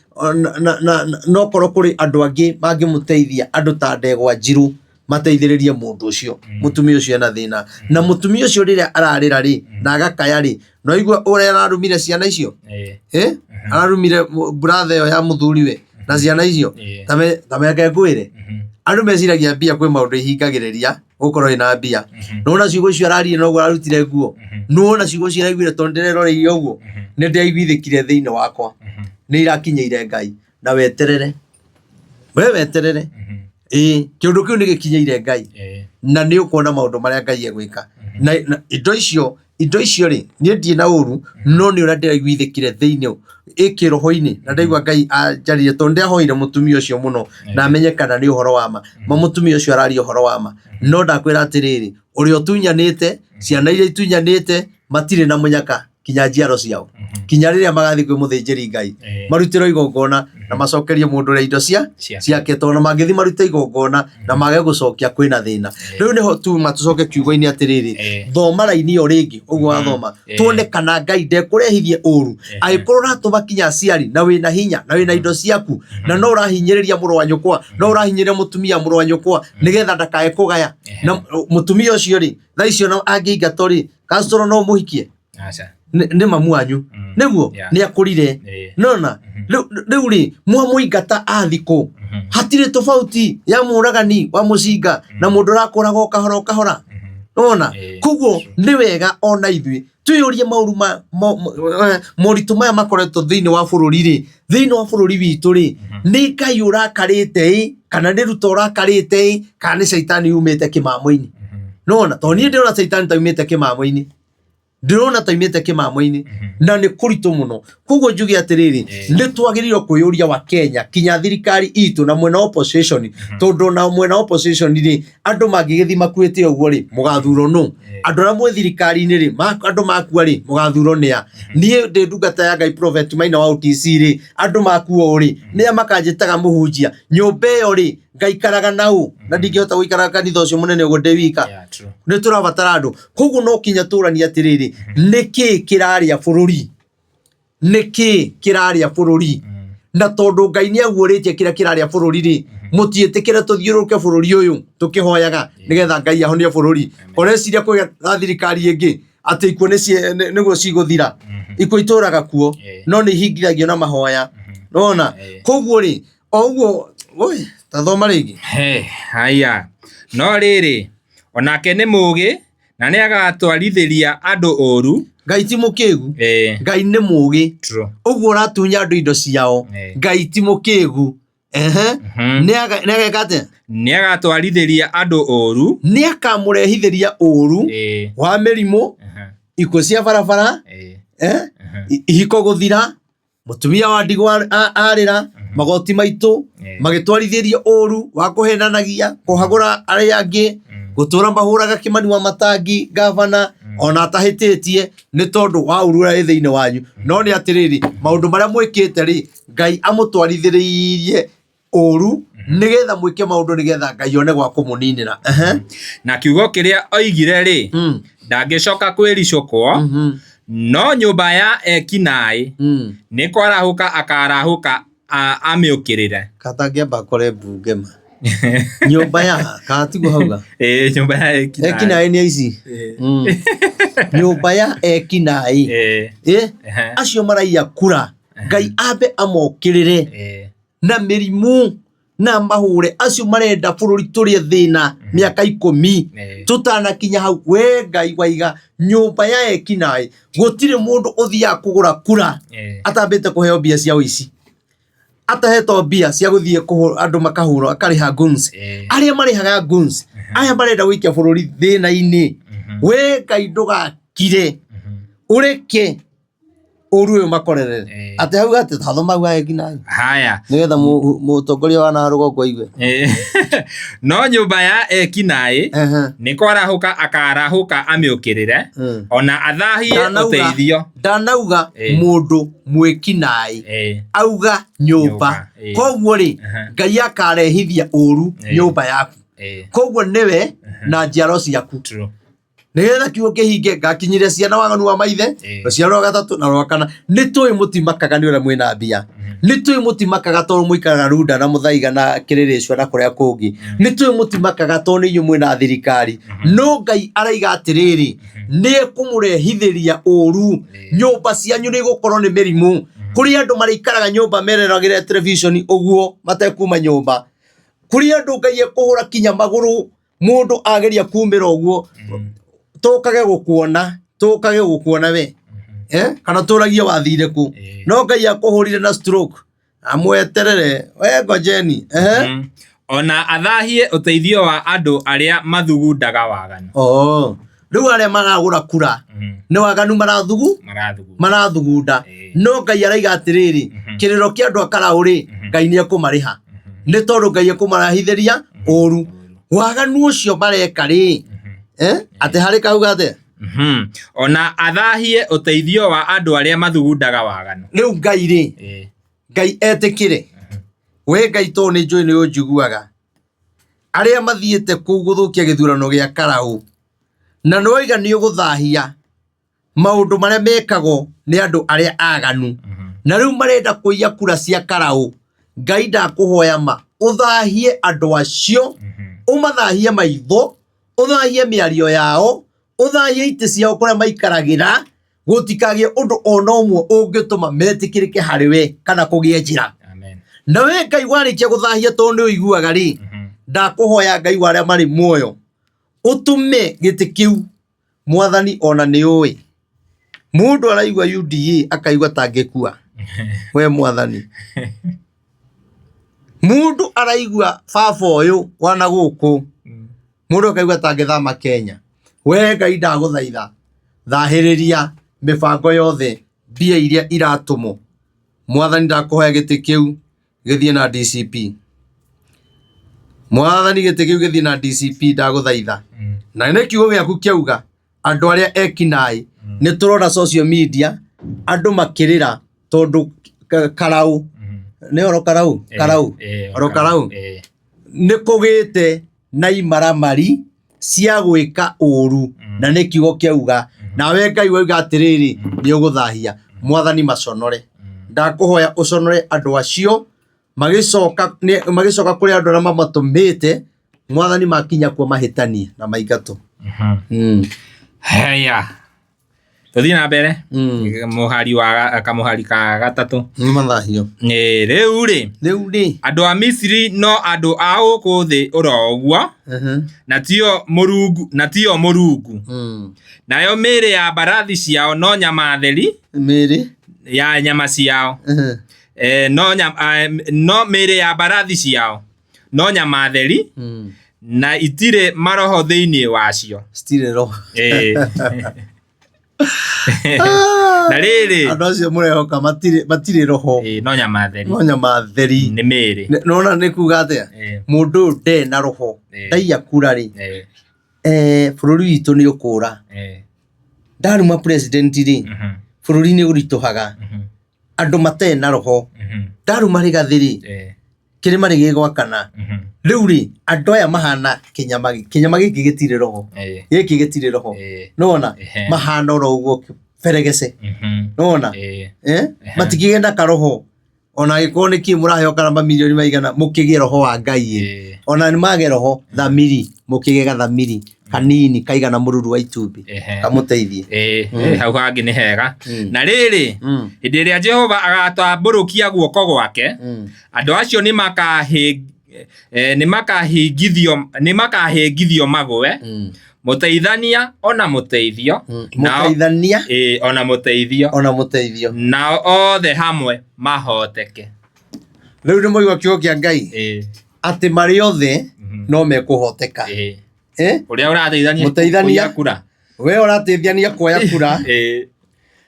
nokorwo kũrĩ andũ angĩ mangĩmũteithia andũ ta Ndegwa Njirũ mateithĩrĩrie mũndũ ũcio, mũtumia ũcio ena thĩna. Na mũtumia ũcio rĩrĩa ararĩra rĩ na agakaya rĩ, no igua ũrĩa ararumire ciana icio? Eh? Ararumire brother ĩyo ya mũthuriwe na ciana icio. Ta meke ngwĩre, andũ meciragia mbia kwĩ maũndũ ihingagĩrĩria gũkorwo wĩna mbia. Nĩwona ciugo icio araririe noguo ararutire nguo? Nĩwona ciugo icio araiguire tondũ ndĩreroreire ũguo? Nĩ ndĩraiguithĩkire thĩinĩ wakwa. Nĩ irakinyĩire Ngai. Na weterere. We weterere. Ĩĩ, kĩũndũ kĩu nĩ gĩkinyĩire Ngai. Na nĩ ũkuona maũndũ marĩa Ngai egwĩka. Na indo icio rĩ, niĩ ndirĩ na ũru, no nĩ ũrĩa ndĩraiguithĩkire thĩinĩ ĩ kĩroho-inĩ na ndaigua Ngai anjarĩria tondũ ndĩahoire mũtumia ũcio mũno na menye kana nĩ ũhoro wa ma. Ma mũtumia ũcio araria ũhoro wa ma. No ndakwĩra atĩrĩrĩ, ũrĩa ũtunyanĩte, ciana iria itunyanĩte, matirĩ na mũnyaka kinya njiaro ciao. Kinya rĩrĩa magathiĩ kwĩ mũthĩnjĩri Ngai, marutĩrwo igongona na macokerie mũndũ ũrĩa indo cia ciake, tondũ mangĩthiĩ marute igongona na mage gũcokia kwĩna thĩna. Rĩu nĩho tuma tũcoke kiugo-inĩ atĩrĩrĩ, thoma raini ĩyo rĩngĩ ũguo wathoma, tuone kana Ngai ndekũrehithie ũru. Angĩkorwo ũratũma kinya aciari na wĩna hinya na wĩna indo ciaku na no ũrahinyĩrĩria mũrũ wa nyũkwa, no ũrahinyĩrĩria mũtumia mũrũ wa nyũkwa nĩgetha ndakae kũgaya. Na mũtumia ũcio rĩ, thaa icio ona angĩingatwo rĩ, Castro no ũmũhikie?
Aca.
Nĩ mamu wanyu. Nĩguo nĩ akũrire. Nona rĩu rĩ mwamũingata athi kũ? Hatirĩ tofauti ya mũragani wa mũcinga na mũndũ ũrakũraga o kahora o kahora. Nona koguo nĩ wega ona ithuĩ twĩyũrie maũru ma moritũ maya makoretwo thĩinĩ wa bũrũri rĩ, thĩinĩ wa bũrũri witũ rĩ, nĩ Ngai ũrakarĩte ĩ, kana nĩ Ruto ũrakarĩte ĩ, kana nĩ caitani yumĩte kĩmamo-inĩ. Nona tondũ niĩ ndĩrona caitani taumĩte kĩmamo-inĩ, ndĩrona taumĩte kĩmamo-inĩ na nĩ kũritũ mũno. Koguo njuge atĩrĩrĩ, nĩ twagĩrĩirwo kwĩyũria wa Kenya kinya thirikari itũ na mwena wa opposition, tondũ ona mwena wa opposition rĩ, andũ mangĩgĩthiĩ makuĩte ũguo rĩ, mũgathurwo nũ? Andũ arĩa mwĩ thirikari-inĩ rĩ, andũ makua rĩ, mũgathurwo nĩ a? Niĩ ndĩ ndungata ya Ngai Prophet Maina wa OTC rĩ, andũ makua ũũ rĩ, nĩ a makanjĩtaga mũhunjia? Nyũmba ĩyo rĩ, ngaikaraga na ũ? Na ndingĩhota gũikara kanitha ũcio mũnene ũguo ndĩ wika.
Yeah, true.
Nĩ tũrabatara andũ. Koguo no kinya tũranie atĩrĩrĩ, nĩkĩ kĩrarĩa bũrũri? Nĩkĩ kĩrarĩa bũrũri? Na tondũ Ngai nĩ aguũrĩtie kĩrĩa kĩrarĩa bũrũri rĩ, mũtiĩtĩkĩre tũthiũrũrũke bũrũri ũyũ tũkĩhoyaga nĩgetha Ngai ahonie bũrũri. Ũreciria kũgĩa na thirikari ĩngĩ atĩ ikuũ nĩguo cigũthira? Ikuũ itũraga kuo, no nĩ ihingithagio na mahoya. Nona koguo rĩ o ũguo oi tathoma rĩngĩ.
He, haya. No rĩrĩ, o nake nĩ mũũgĩ, na nĩagatwarithĩria andũ ũũru.
Ngai ti mũkĩgu. Ngai nĩ mũũgĩ.
True.
Ũguo ũratunya andũ indo ciao. Ngai ti mũkĩgu. Ehe. Nĩ ageka atĩa?
Nĩagatwarithĩria andũ ũũru.
Nĩakamũrehithĩria ũũru wa mĩrimũ, ikuũ cia barabara, ihiko gũthira, mũtumia wa ndigwa arĩra, magoti maitũ magĩtwarithĩrio ũũru wa kũhenanagia, kũhagũra arĩa angĩ, gũtũra mahũraga Kĩmani wa Matangi ngavana ona atahĩtĩtie nĩ tondũ wa ũũru ũrĩa wĩ thĩinĩ wanyu. No nĩ atĩrĩrĩ, maũndũ marĩa mwĩkĩte rĩ, Ngai amũtwarithĩrĩirie ũũru nĩgetha mwĩke maũndũ nĩgetha Ngai one gwa kũmũninĩra. Ehe.
Na kiugo kĩrĩa oigire rĩ, ndangĩcoka kwĩricũkwo, no nyũmba ya eki-naĩ nĩ kwarahũka akaarahũka amĩũkĩrĩre.
Katangĩamba akore mbunge ma. Nyũmba ya kana tiguo hauga?
Ĩĩ, nyũmba ya eki-naĩ.
Eki-naĩ nĩ aici. Nyũmba ya eki-naĩ. Ĩ? Acio maraiya kura. Ngai ambe amokĩrĩre na mĩrimũ na mahũre acio marenda bũrũri tũrĩe thĩna mĩaka ikũmi tũtanakinya hau. We Ngai waiga nyũmba ya ekinaĩ gũtirĩ mũndũ ũthiaga kũgũra kura atambĩte kũheo mbia cia ũici, atahetwo mbia cia gũthiĩ andũ makahũrwo akarĩha goons. Arĩa marĩhaga goons, aya marenda gũikia bũrũri thĩna-inĩ. We Ngai ndũgakire ũreke ũru ũyũ makorerere. Atĩ hau atĩ tathoma hau eki naĩ.
Haya.
Nĩgetha mũtongoria wa na rũgongo aigue.
No nyũmba ya eki-naĩ nĩ kwarahũka akarahũka amĩũkĩrĩre, ona athahie ũteithio.
Ndanauga mũndũ mwĩki-naĩ, auga nyũmba. Koguo rĩ, Ngai akarehithia ũru nyũmba yaku. Koguo nĩwe na njiaro ciaku.
True.
Nĩgetha kiugo kĩhinge, ngakinyĩria ciana waganu wa maithe, rũciaro rwa gatatũ na rwa kana. Nĩ tũĩ mũtimakaga nĩ ũrĩa mwĩna mbia, nĩ tũĩ mũtimakaga tondũ mũikaraga Runda na Mũthaiga na Kĩrĩrĩcua na kũrĩa kũngĩ, nĩ tũĩ mũtimakaga tondũ nĩ inyuĩ mwĩna thirikari. No Ngai araiga atĩrĩrĩ, nĩ ekũmũrehithĩria ũru, nyũmba cianyu nĩ igũkorwo nĩ mĩrimũ. Kũrĩ andũ marĩikaraga nyũmba mereragĩre television ũguo matekuma nyũmba. Kũrĩ andũ Ngai ekũhũra kinya magũrũ Mũndũ ageria kumĩra ũguo, tũkage gũkuona, tũkage gũkuona we. Kana tũragie wathire kũ. No Ngai akũhũrire na stroke. Amweterere. We ngojeni.
Ona athahie ũteithio wa andũ arĩa mathugundaga waganu.
Oh. Rĩu arĩa maragũra kura nĩ waganu marathugu? Marathugunda. No Ngai araiga atĩrĩrĩ, kĩrĩro kĩa andũ a Karaũ rĩ, Ngai nĩ ekũmarĩha. Nĩ tondũ Ngai ekũmarehithĩria ũru. Waganu ũcio mareka rĩ, atĩ harĩ kauga atĩa?
Ona athahie ũteithio wa andũ arĩa mathugundaga waganu.
Rĩu Ngai rĩ, Ngai etĩkĩre. We Ngai tondũ nĩ njũĩ nĩ ũnjiguaga. Arĩa mathiĩte kũu gũthũkia gĩthurano gĩa Karaũ, na nĩ waiga nĩ ũgũthahia maũndũ marĩa mekagwo nĩ andũ arĩa aganu, na rĩu marenda kũiya kura cia Karaũ. Ngai ndakũhoya ma ũthahie andũ acio, ũmathahie maitho, ũthahie mĩario yao, ũthahie itĩ ciao kũrĩa maikaragĩra, gũtikagĩe ũndũ ona ũmwe ũngĩtũma metĩkĩrĩke harĩ we kana kũgĩe njĩra.
Amen.
Na we Ngai warĩkia gũthahia tondũ nĩ ũiguaga rĩ, ndakũhoya Ngai wa arĩa marĩ muoyo, ũtũme gĩtĩ kĩu Mwathani ona nĩ ũĩ. Mũndũ araigua UDA akaigua ta angĩkua. We Mwathani. Mũndũ araigua baba ũyũ wa na gũkũ, mũndũ akaigua ta angĩthama Kenya. We Ngai ndagũthaitha, thahĩrĩria mĩbango yothe, mbia iria iratũmwo. Mwathani ndakũhoya gĩtĩ kĩu gĩthiĩ na DCP. Mwathani gĩtĩ kĩu gĩthiĩ na DCP ndagũthaitha. Na nĩ kiugo gĩaku kĩauga andũ arĩa ekinaĩ nĩ tũrona social media andũ makĩrĩra tondũ karau nĩ oro karau karau oro karau nĩ kũgĩte na imaramari cia gwĩka ũru na nĩ kiugo kĩauga nawe Ngai wauga atĩrĩrĩ nĩ ũgũthahia Mwathani maconore. Ndakũhoya ũconore andũ acio magĩcoka magĩcoka kũrĩ andũ arĩa mamatũmĩte Mwathani makinya kuo mahĩtanie na maingatwo.
Haya. Tũthiĩ na mbere. Mũhari wa kamũhari ka gatatũ.
Nĩ mathahio.
Ĩ, rĩu rĩ,
Rĩu rĩ.
andũ a Misiri no andũ a gũkũ thĩ oro ũguo, na tio Mũrungu, na tio Mũrungu. Nayo mĩĩrĩ ya mbarathi ciao no nyama theri
Mĩĩrĩ.
ya nyama ciao. No, no mĩĩrĩ ya mbarathi ciao no nyama theri na itirĩ maroho thĩinĩ wacio.
Citirĩ roho.
Na rĩrĩ,
Andũ acio mũrehoka matirĩ roho.
No nyama theri.
No nyama theri.
Nĩ mĩĩrĩ.
Nona nĩ kuga atĩa? Mũndũ ũyũ nde na roho. Ndaiya kura rĩ. Bũrũri witũ nĩ ũkũra. Ndaruma president rĩ, bũrũri nĩ ũritũhaga. Andũ matarĩ na roho. Ndaruma Rigathĩ rĩ, kĩrĩma nĩ gĩgwakana. Rĩu rĩ, andũ aya mahana kĩnyama, kĩnyama gĩkĩ gĩtirĩ roho. Gĩkĩ gĩtirĩ roho. Nĩwona? Mahana oro ũguo beregece. Nĩwona? Matikĩgĩa na karoho. Ona angĩkorwo nĩ kĩ mũraheo kana mamirioni maigana, mũkĩgĩe roho wa Ngai ĩ. Ona nĩ mage roho, thamiri, mũkĩgĩe gathamiri kanini kaigana mũruru wa itumbĩ. Kamũteithie.
Hau hangĩ nĩ hega. Na rĩrĩ, hĩndĩ ĩrĩa Jehova agatambũrũkia guoko gwake, andũ acio nĩ makahĩngithio magũe, mũteithania ona mũteithio.
Mũteithania
ona mũteithio.
Ona mũteithio.
Nao othe hamwe mahoteke.
Rĩu nĩ mũigua kiugo kĩa Ngai. Atĩ marĩ othe no mekũhoteka.
Ũrĩa ũrateithania
Mũteithania.
kũiya kura.
We ũrateithania kuoya kura.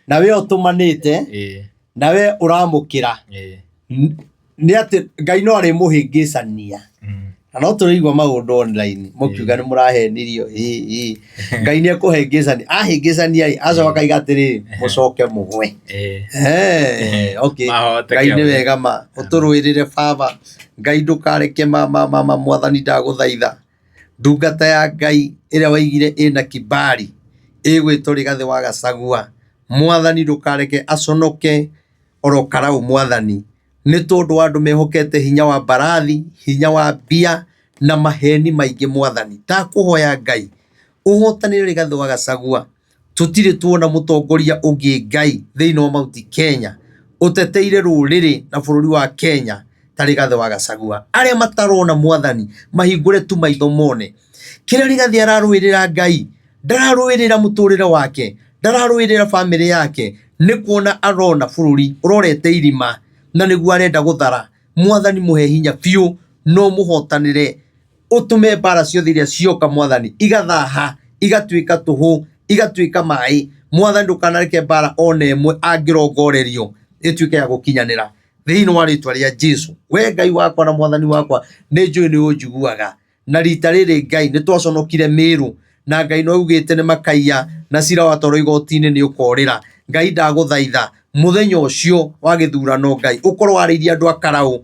Na we ũtũmanĩte. Na we ũramũkĩra. Nĩ atĩ Ngai no arĩmũhĩngĩcania. Na no tũraigua maũndũ online mũkiuga nĩ mũrahenirio. Ngai nĩ ekũhĩngĩcania. Ahĩngĩcania rĩ, acoka akaiga atĩrĩrĩ, mũcoke mũgwe. Okay.
Mahoteke
Ngai nĩ
amwe.
wega ma. Ũtũrũĩrĩre baba. Ngai ndũkareke ma, ma, ma, ma, mwathani ndagũthaitha. Ndungata ya Ngai ĩrĩa waigire ĩna kibali ĩgwĩtwo Rigathĩ wa Gachagua. Mwathani ndũkareke aconoke oro karau mwathani. Nĩ tondũ wa andũ mehokete hinya wa mbarathi, hinya wa mbia na maheni maingĩ mwathani. Ndakũhoya Ngai ũhotanĩre Rigathĩ wa Gachagua. Tũtirĩ tuona mũtongoria ũngĩ Ngai thĩinĩ wa Mount Kenya ũteteire rũrĩrĩ na bũrũri wa Kenya ta Rigathĩ wa Gachagua. Arĩa matarona mwathani mahingũre tu maitho mone. Kĩrĩa Rigathĩ ararũĩrĩra Ngai, ndararũĩrĩra mũtũrĩre wake, ndararũĩrĩra bamĩrĩ yake, nĩ kuona arona bũrũri ũrorete irima na nĩguo arenda gũthara. Mwathani mũhe hinya biũ no mũhotanĩre, ũtũme mbara ciothe iria cioka mwathani igathaha, igatuĩka tũhũ, igatuĩka maĩ. Mwathani ndũkanareke mbara ona ĩmwe angĩrongorerio ĩtuĩke ya gũkinyanĩra thĩinĩ wa rĩtwa rĩa Jesu. We Ngai wakwa na mwathani wakwa, nĩ njũĩ nĩ ũnjiguaga. Na rita rĩrĩ Ngai nĩ twaconokire Mĩrũ, na Ngai nĩ augĩte nĩ makaiya na cira watwarwo igoti-inĩ nĩ ũkorĩra. Ngai ndagũthaitha mũthenya ũcio wa gĩthurano Ngai ũkorwo warĩirie andũ a Karaũ,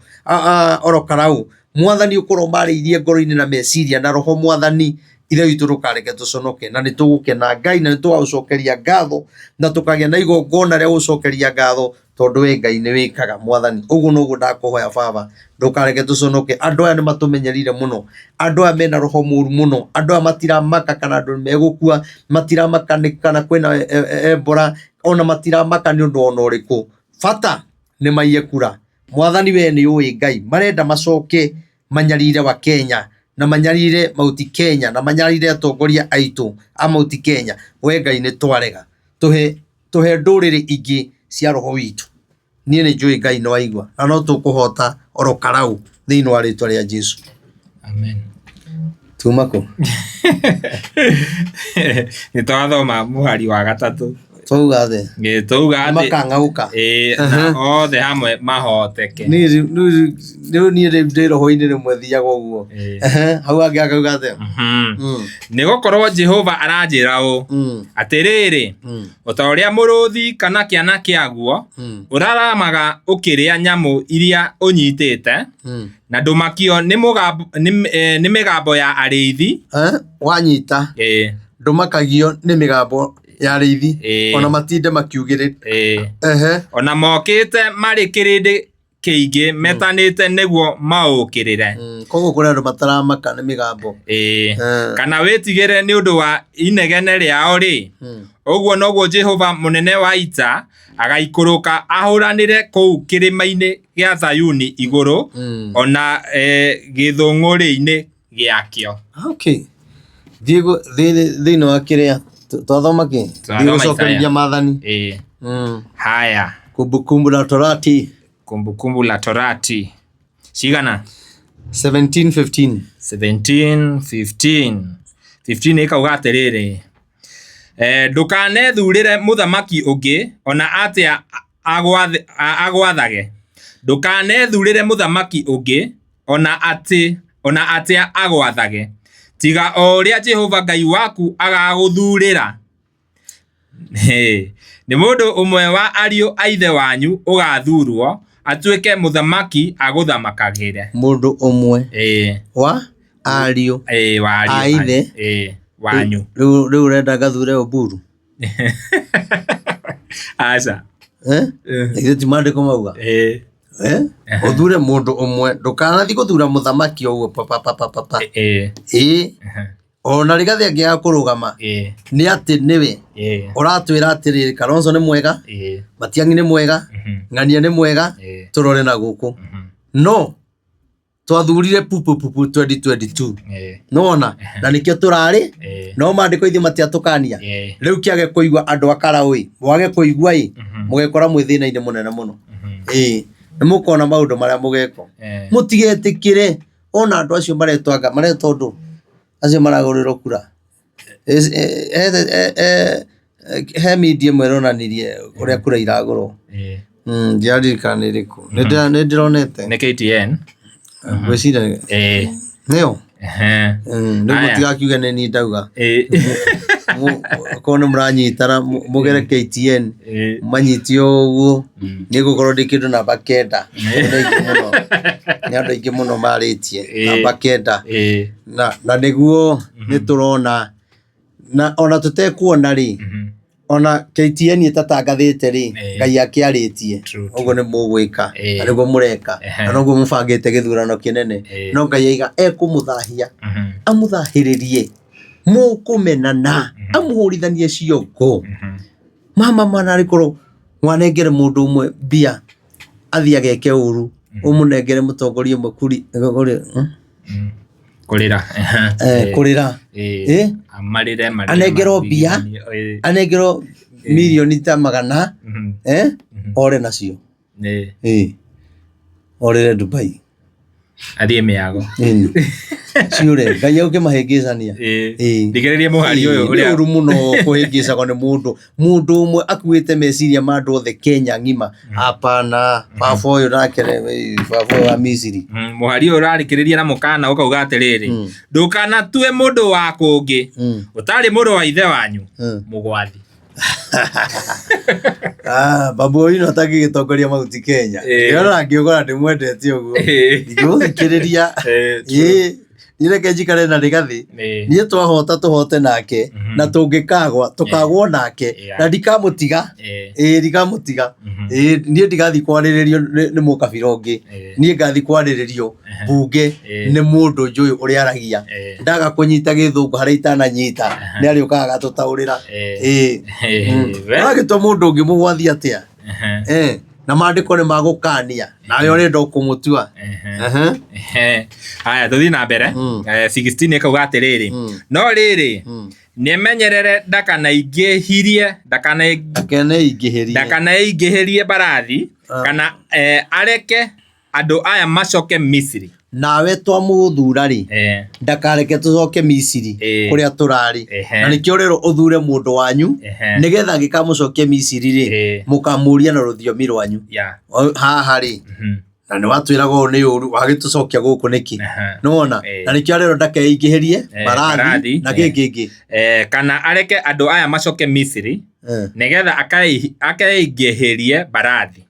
oro Karaũ. Mwathani ũkorwo marĩirie ngoro-inĩ na meciria na roho mwathani. Ithe witũ ndũkareke tũconoke, na nĩ tũgũkena Ngai, na nĩ tũgagũcokeria ngatho, na tũkagĩa na igongona rĩa gũcokeria ngatho, tondũ we Ngai nĩ wĩkaga mwathani. Ũguo noguo ndakũhoya baba, ndũkareke tũconoke. Andũ aya nĩ matũmenyerire mũno, andũ aya mena roho mũru mũno, andũ aya matiramaka kana andũ nĩ megũkua, matiramaka nĩ kana kwĩna Ebola, ona matiramaka nĩ ũndũ ona ũrĩkũ. Bata nĩ maiye kura. Mwathani we nĩ ũĩ Ngai, marenda macoke manyarire wa Kenya na manyarire Mount Kenya na manyarire atongoria aitũ a Mount Kenya. We Ngai nĩ twarega, tũhe ndũrĩrĩ ingĩ cia roho witũ. Niĩ nĩ njũĩ Ngai nĩ waigua na no tũkũhota oro karau thĩinĩ wa rĩtwa rĩa Jesu.
Amen.
Tuma kũ?
Nĩ twathoma mũhari wa gatatũ.
Twauga atĩa?
Ĩ, twauga atĩ
Makang'aũka.
ĩ, na othe hamwe mahoteke.
Niĩ rĩu niĩ rĩu ndĩ roho-inĩ rĩmwe thiaga ũguo. Hau hangĩ akauga atĩa?
Nĩ gũkorwo Jehova aranjĩra ũũ, atĩrĩrĩ, o ta ũrĩa mũrũthi kana kĩana kĩaguo ũraramaga ũkĩrĩa nyamũ iria ũnyitĩte, na ndũmakio nĩ mĩgambo ya arĩithi.
Wanyita, ndũmakagio nĩ mĩgambo ya arĩithi, ona matinde makiugĩrĩria.
Ona mokĩte marĩ kĩrĩndĩ kĩingĩ metanĩte nĩguo maũũkĩrĩre.
Koguo kũrĩ andũ mataramaka nĩ mĩgambo.
Ĩĩ. Kana wĩtigĩre nĩ ũndũ wa inegene rĩao-rĩ, ũguo noguo Jehova mũnene wa ita agaikũrũka ahũranĩre kũu kĩrĩma-inĩ gĩa Zayuni igũrũ, o na gĩthũngũri-inĩ gĩakĩo.
Okay. Thiĩ thĩinĩ wa kĩrĩa twathoma kĩ? Thiĩ gũcokereria maathani.
Ĩĩ. Haya.
Kumbukumbu la Torati.
Kumbukumbu la Torati. Cigana?
17:15.
17:15. 15 ĩkauga atĩrĩrĩ, ndũkanethurĩre mũthamaki ũngĩ o na atĩa agwathage. Ndũkanethurĩre mũthamaki ũngĩ o na atĩ o na atĩa agwathage, tiga o ũrĩa Jehova Ngai waku agagũthuurĩra. Nĩ mũndũ ũmwe wa ariũ a ithe wanyu ũgaathuurwo atuĩke mũthamaki agũthamakagĩre.
Mũndũ ũmwe wa ariũ a ithe
wanyu.
Rĩu ũrenda ngathure Oburu?
Aca.
Githĩ ti maandĩko mauga? Ũthure mũndũ ũmwe, ndũkanathiĩ gũthura mũthamaki o ũguo papapapapa. Ĩĩ. Ona Rigathĩ angĩaga kũrũgama nĩ atĩ nĩwe ũratwĩra atĩrĩrĩ Kalonzo nĩ mwega, Matiang'i nĩ mwega, Ng'ania nĩ mwega, tũrore na gũkũ. No twathurire pupu pupu 2022 nĩwona na nĩkĩo tũrarĩ no maandĩko ithuĩ matiatũkania rĩu kĩage kũigua andũ a Karaũ ĩ mwage kũigua ĩ mũgekora mwĩ thĩna-inĩ mũnene mũno ĩĩ nĩ mũkona maũndũ marĩa mũgekwo mũtigetĩkĩre ona andũ acio maretwo anga maretwo ndũ acio maragũrĩrwo kura he media ĩmwe ĩronanirie ũrĩa kura iragũrwo ndiraririkana nĩ ĩrĩkũ nĩ ndĩronete
Nĩ KTN.
Ngwĩciria nĩyo. Rĩu mũtigakiuge nĩ niĩ ndauga. Okorwo nĩ mũranyitana mũgere KTN manyite ũguo nĩ ngũkorwo ndĩ kĩndũ namba kenda. Nĩ aingĩ mũno, nĩ andũ aingĩ mũno marĩtie namba kenda. Na nĩguo nĩ tũrona na ona tũtekuona rĩ, ona KTN ĩtatangathĩte rĩ, Ngai akĩarĩtie ũguo nĩ mũgwĩka na nĩguo mũreka na noguo mũbangĩte gĩthurano kĩnene no Ngai aiga ekũmũthahia amũthahĩrĩrie mũkũmenana amũhũrithanie ciongo mama mana arĩkorwo mwanengere mũndũ ũmwe mbia athiĩ ageke ũru ũmũnengere mũtongoria ũmwe kuri
Kũrĩra.
Kũrĩra.
Marĩre marĩre.
Anengerwo mbia, anengerwo mirioni ta magana, ore nacio. Orĩre Dubai.
Athiĩ mĩago.
Ciũre. Ngai egũkĩmahĩngĩcania.
Thikĩrĩria mũhari ũyũ
ũrĩa. Nĩ ũru mũno kũhĩngĩcagwo nĩ mũndũ. Mũndũ ũmwe akuĩte meciria ma andũ othe Kenya ng'ima. Hapana, baba ũyũ nake baba ũyũ wa Misiri.
Mũhari ũyũ ũrarĩkĩrĩria na mũkana ũkauga atĩrĩrĩ, ndũkanatue mũndũ wa kũngĩ ũtarĩ mũrũ wa ithe wanyu mũgwathi.
Ah, Babu Owino atangĩgĩtongoria Mount Kenya. Ndĩrona ngĩũgora ndĩmwendete ũguo. Ingĩmũthikĩrĩria. Ĩĩ. Niĩ reke njikare na Rigathĩ. Niĩ twahota tũhote nake na tũngĩkagwa tũkagwo nake na ndikamũtiga. Ĩĩ ndikamũtiga. Ĩĩ niĩ ndigathiĩ kwarĩrĩrio nĩ mũkabira ũngĩ. Niĩ ngathiĩ kwarĩrĩrio mbunge nĩ mũndũ njũĩ ũrĩa aragia. Ndaga kũnyita gĩthũngũ harĩa itananyita nĩ arĩũkaga agatũtaũrĩra. Ĩĩ. Ũragĩtua mũndũ ũngĩ mũgwathi atĩa? Na maandĩko nĩ magũkania nawe ũrenda kũmũtua.
Haya tũthiĩ na mbere. 16 ĩkauga atĩrĩrĩ, no rĩrĩ, nĩmenyerere ndakanaingĩhirie
ndakaneingĩhĩrie
ndakaneingĩhĩrie mbarathi kana areke andũ aya macoke Misiri.
Nawe twamũthura rĩ, ndakareke tũcoke Misiri kũrĩa tũrarĩ. Na nĩkĩo rĩrũ ũthure mũndũ wanyu nĩgetha angĩkamũcokia Misiri rĩ, mũkamũria na rũthiomi rwanyu. Haha rĩ, na nĩ watwĩraga ũũ nĩ ũru wagĩtũcokia gũkũ nĩkĩ? Nĩwona? Na nĩkĩo arerwo ndakeingĩhĩrie mbarathi na kĩ kĩngĩ.
Kana areke andũ aya macoke Misiri nĩgetha akeingĩhĩrie mbarathi.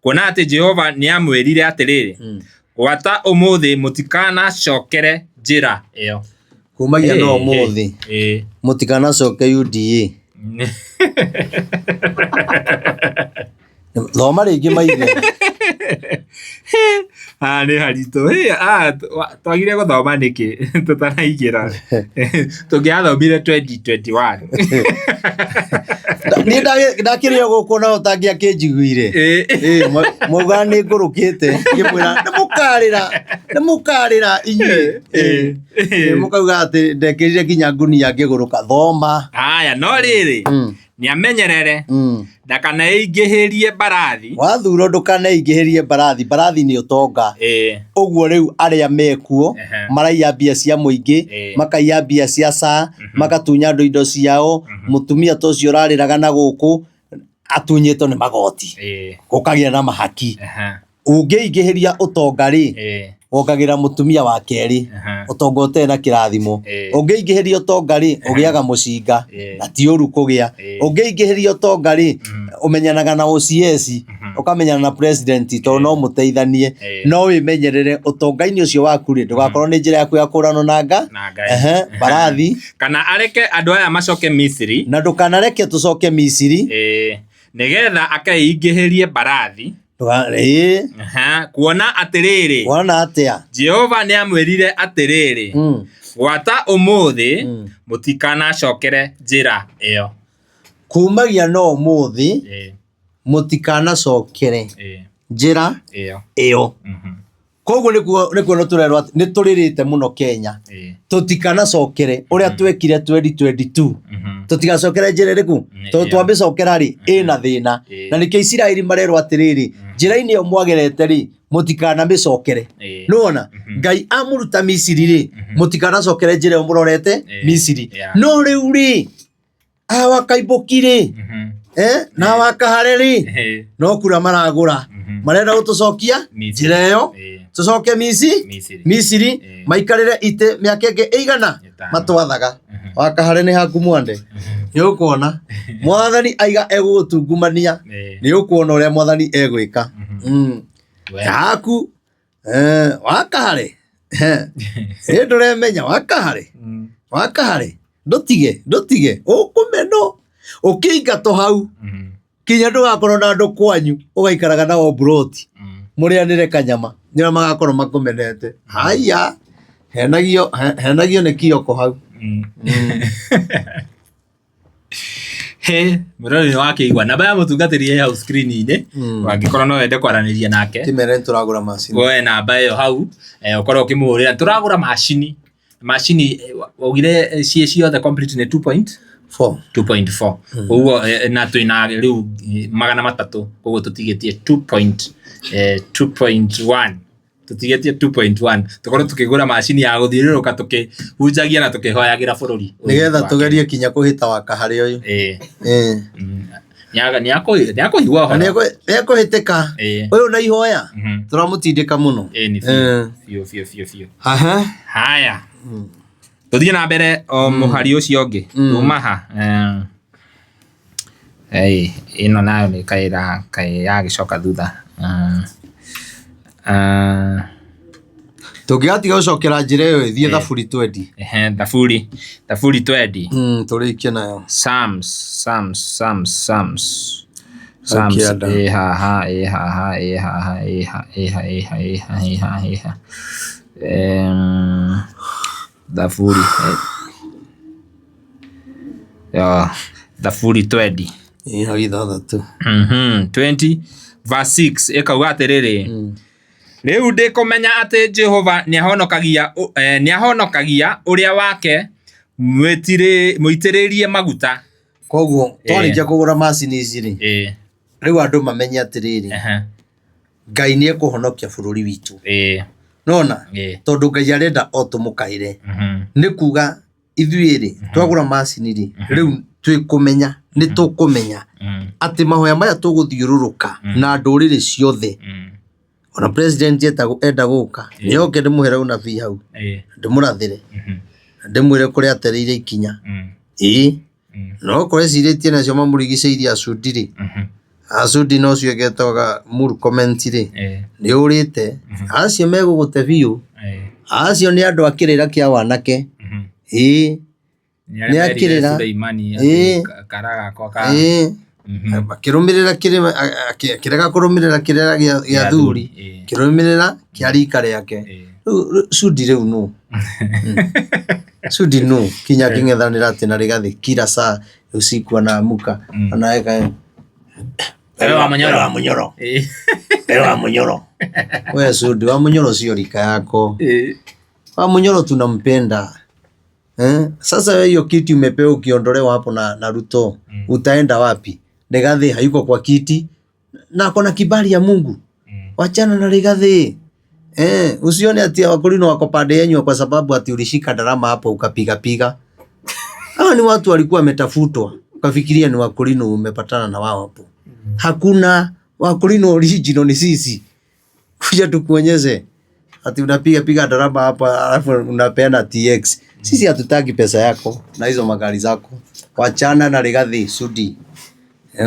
Kuona atĩ Jehova nĩamwĩrire atĩrĩrĩ, Gwata ũmũthĩ mũtikanacokere njĩra ĩyo.
Kumagia no ũmũthĩ mũtikanacoke UDA. Thoma rĩngĩ maigue.
Haha nĩ haritũ. Twagire gũthoma nĩkĩ tũtanaingĩra? Tũngĩathomire 2021.
Niĩ ndakĩrĩ o gũkũ na ũtangĩakĩnjiguire. Mwaugaga nĩ ngũrũkĩte, ngĩmwĩra nĩ mũkarĩra, nĩ mũkarĩra inyuĩ. Mũkauga atĩ ndekĩrire nginya ngunia ngĩgũrũka. Thoma.
Haya, no rĩrĩ, nĩamenyerere ndakaneingĩhĩrie mbarathi.
Wathurwo ndũkaneingĩhĩrie mbarathi, mbarathi nĩ ũtonga. Ũguo rĩu arĩa mekuo maraiya mbia cia mũingĩ, makaiya mbia cia SHA, magatunya andũ indo ciao, mũtumia ta ũcio ũrarĩraga na gũkũ atunyĩtwo nĩ magoti, gũkagĩa na mahaki. Ũngĩingĩhĩria ũtonga rĩ, wongagĩrĩra mũtumia wa kerĩ, ũtonga ũtarĩ na kĩrathimo. Ũngĩingĩhĩria ũtonga rĩ, ũgĩaga mũcinga, na ti ũru kũgĩa. Ũngĩingĩhĩria ũtonga rĩ, ũmenyanaga na OCS, ũkamenyana na president tondũ no mũteithanie. No wĩmenyerere ũtonga-inĩ ũcio waku rĩ, ndũgakorwo nĩ njĩra yaku ya kũranwo na nga, mbarathi.
Kana areke andũ aya macoke Misiri.
Na ndũkanareke tũcoke Misiri.
Nĩgetha akeingĩhĩrie mbarathi.
Ĩĩ.
Aha, kuona atĩrĩrĩ,
Kuona atĩa?
Jehova nĩamwĩrire atĩrĩrĩ, gwata ũmũthĩ mũtikanacokere njĩra ĩyo.
Kumagia no ũmũthĩ mũtikanacokere njĩra
Ĩyo.
ĩyo. Koguo nĩkuo nĩkuo tũrerwo atĩ nĩ tũrĩrĩte mũno Kenya. Tũtikanacokere ũrĩa twekire 2022. Tũtigacokere njĩra ĩrĩkũ? Tondũ twamĩcokera rĩ, ĩna thĩna. Na nĩkĩo Isiraeli marerwo atĩrĩrĩ, njĩra-inĩ ĩyo mwagerete rĩ, mũtikanamĩcokere. Nĩwona? Ngai amũruta Misiri rĩ, mũtikanacokere njĩra ĩyo mũrorete Misiri. No rĩu rĩ, awa Kaibũki rĩ, na awa Kahare rĩ, no kura maragũra. Marenda gũtũcokia njĩra ĩyo, tũcoke Misiri, maikarĩre itĩ mĩaka ĩngĩ ĩigana matwathaga. Wakahare nĩ haku mwande, nĩ ũkuona mwathani aiga egũgũtungumania, nĩ ũkuona ũrĩa mwathani egwĩka. Haku wakahare ĩ ndũremenya wakahare, wakahare ndũtige, ndũtige ũkũmenwo ũkĩingatwo hau kinya ndũgakorwo na andũ kwanyu, ũgaikaraga nao mburoti mũrĩanĩre kanyama, nĩo magakorwo makũmenete. Haya, henagio, henagio nĩ kioko hau.
He, mũrori nĩ wakĩigua namba ya mũtungatĩri ĩ hau screen-inĩ, angĩkorwo no wende kwaranĩria nake,
Kĩmere nĩ tũragũra macini.
woe namba ĩyo hau, ũkorwo ũkĩmũhũrĩra. Tũragũra macini, macini waugire ciĩ ciothe complete nĩ 2.
4.
2.4. Koguo na twĩna rĩu 300, koguo tũtigĩtie 2.1. Tũtigĩtie 2.1 tũkorwo tũkĩgũra macini ya gũthiũrũrũka tũkĩhunjagia na tũkĩhoyagĩra bũrũri.
Nĩgetha tũgerie kinya kũhĩta wakahare ũyũ.
Nĩakũigua ũhoro.
Nĩekũhĩtĩka. Ũyũ na ihoya tũramũtindĩka mũno.
Ĩĩ nĩ biũ biũ biũ biũ. Haya. Tũthiĩ na mbere o mũhari ũcio ũngĩ. Tuma ha. Ĩno nayo nĩ kaĩra kaĩ yagĩcoka thutha.
Tũngĩgatiga gũcokera njĩra ĩyo ĩthiĩ Thaburi twendi.
Thaburi, Thaburi twendi.
Tũrĩkie nayo.
Psalms, Psalms, Psalms, Psalms. Psalms ĩ haha, ĩ haha, ĩ haha, ĩ ha, ĩ ha, ĩ ha, ĩ ha, ĩ ha, ĩ ha. Thaburi. Thaburi twendi.
Ĩ hau ithathatũ.
20 verse 6 ĩkauga atĩrĩrĩ, Rĩu ndĩkũmenya atĩ Jehova nĩahonokagia ũrĩa wake mũitĩrĩrie maguta.
Koguo twarĩkia kũgũra macini ici rĩ, rĩu andũ mamenye atĩrĩrĩ, Ngai nĩ ekũhonokia bũrũri witũ. Nona tondũ Ngai arenda o tũmũkaĩre. Nĩ kuga ithuĩ rĩ, twagũra macini rĩ, rĩu twĩkũmenya, nĩ tũkũmenya atĩ mahoya maya tũgũthiũrũrũka na ndũrĩrĩ ciothe. Ona president enda gũka, nĩ oke ndĩmũhere ũnabii hau, ndĩmũrathĩre, ndĩmwĩre kũrĩa atereire ikinya. Ĩĩ. No okorwo ecirĩtie nacio mamũrigicĩirie Asudi rĩ, Asudi na ũcio ũngĩ Murkomen rĩ, nĩ ũrĩte, acio megũgũte biũ, acio nĩ andũ a kĩrĩra kĩa wanake, ĩĩ.
Nĩ akĩrĩra. Ĩĩ.
Akĩrũmĩrĩra kĩrĩma, akĩrega kũrũmĩrĩra kĩrĩra gĩa thuri, kĩrũmĩrĩra kĩa rika rĩake. Rĩu Sudi rĩu nũ? Sudi nũ? Kinya akĩng'ethanĩra atĩ na Rigathĩ kila saa usiku anaamuka anaweka
Wewe wa Munyoro.
wa Munyoro. Wewe wa Munyoro. We Sudi wa Munyoro sio rika yako. Wa Munyoro tunampenda. Eh? Sasa wewe hiyo kiti umepewa ukiondolewa hapo na Ruto, utaenda wapi? Rigathi hayuko kwa kiti na ako na kibali ya Mungu. Wachana na Rigathi. Usione ati Wakorino wako pande yenyu kwa sababu ati ulishika darama hapo ukapiga piga. Hawa ni watu walikuwa wametafutwa. Ukafikiria ni Wakorino umepatana na wao hapo. Hakuna Wakorino original ni sisi. Kuja tukuonyeshe. Ati unapiga piga darama hapa alafu unapeana TX. Sisi hatutaki pesa yako na hizo magari zako. Wachana na Rigathi Sudi.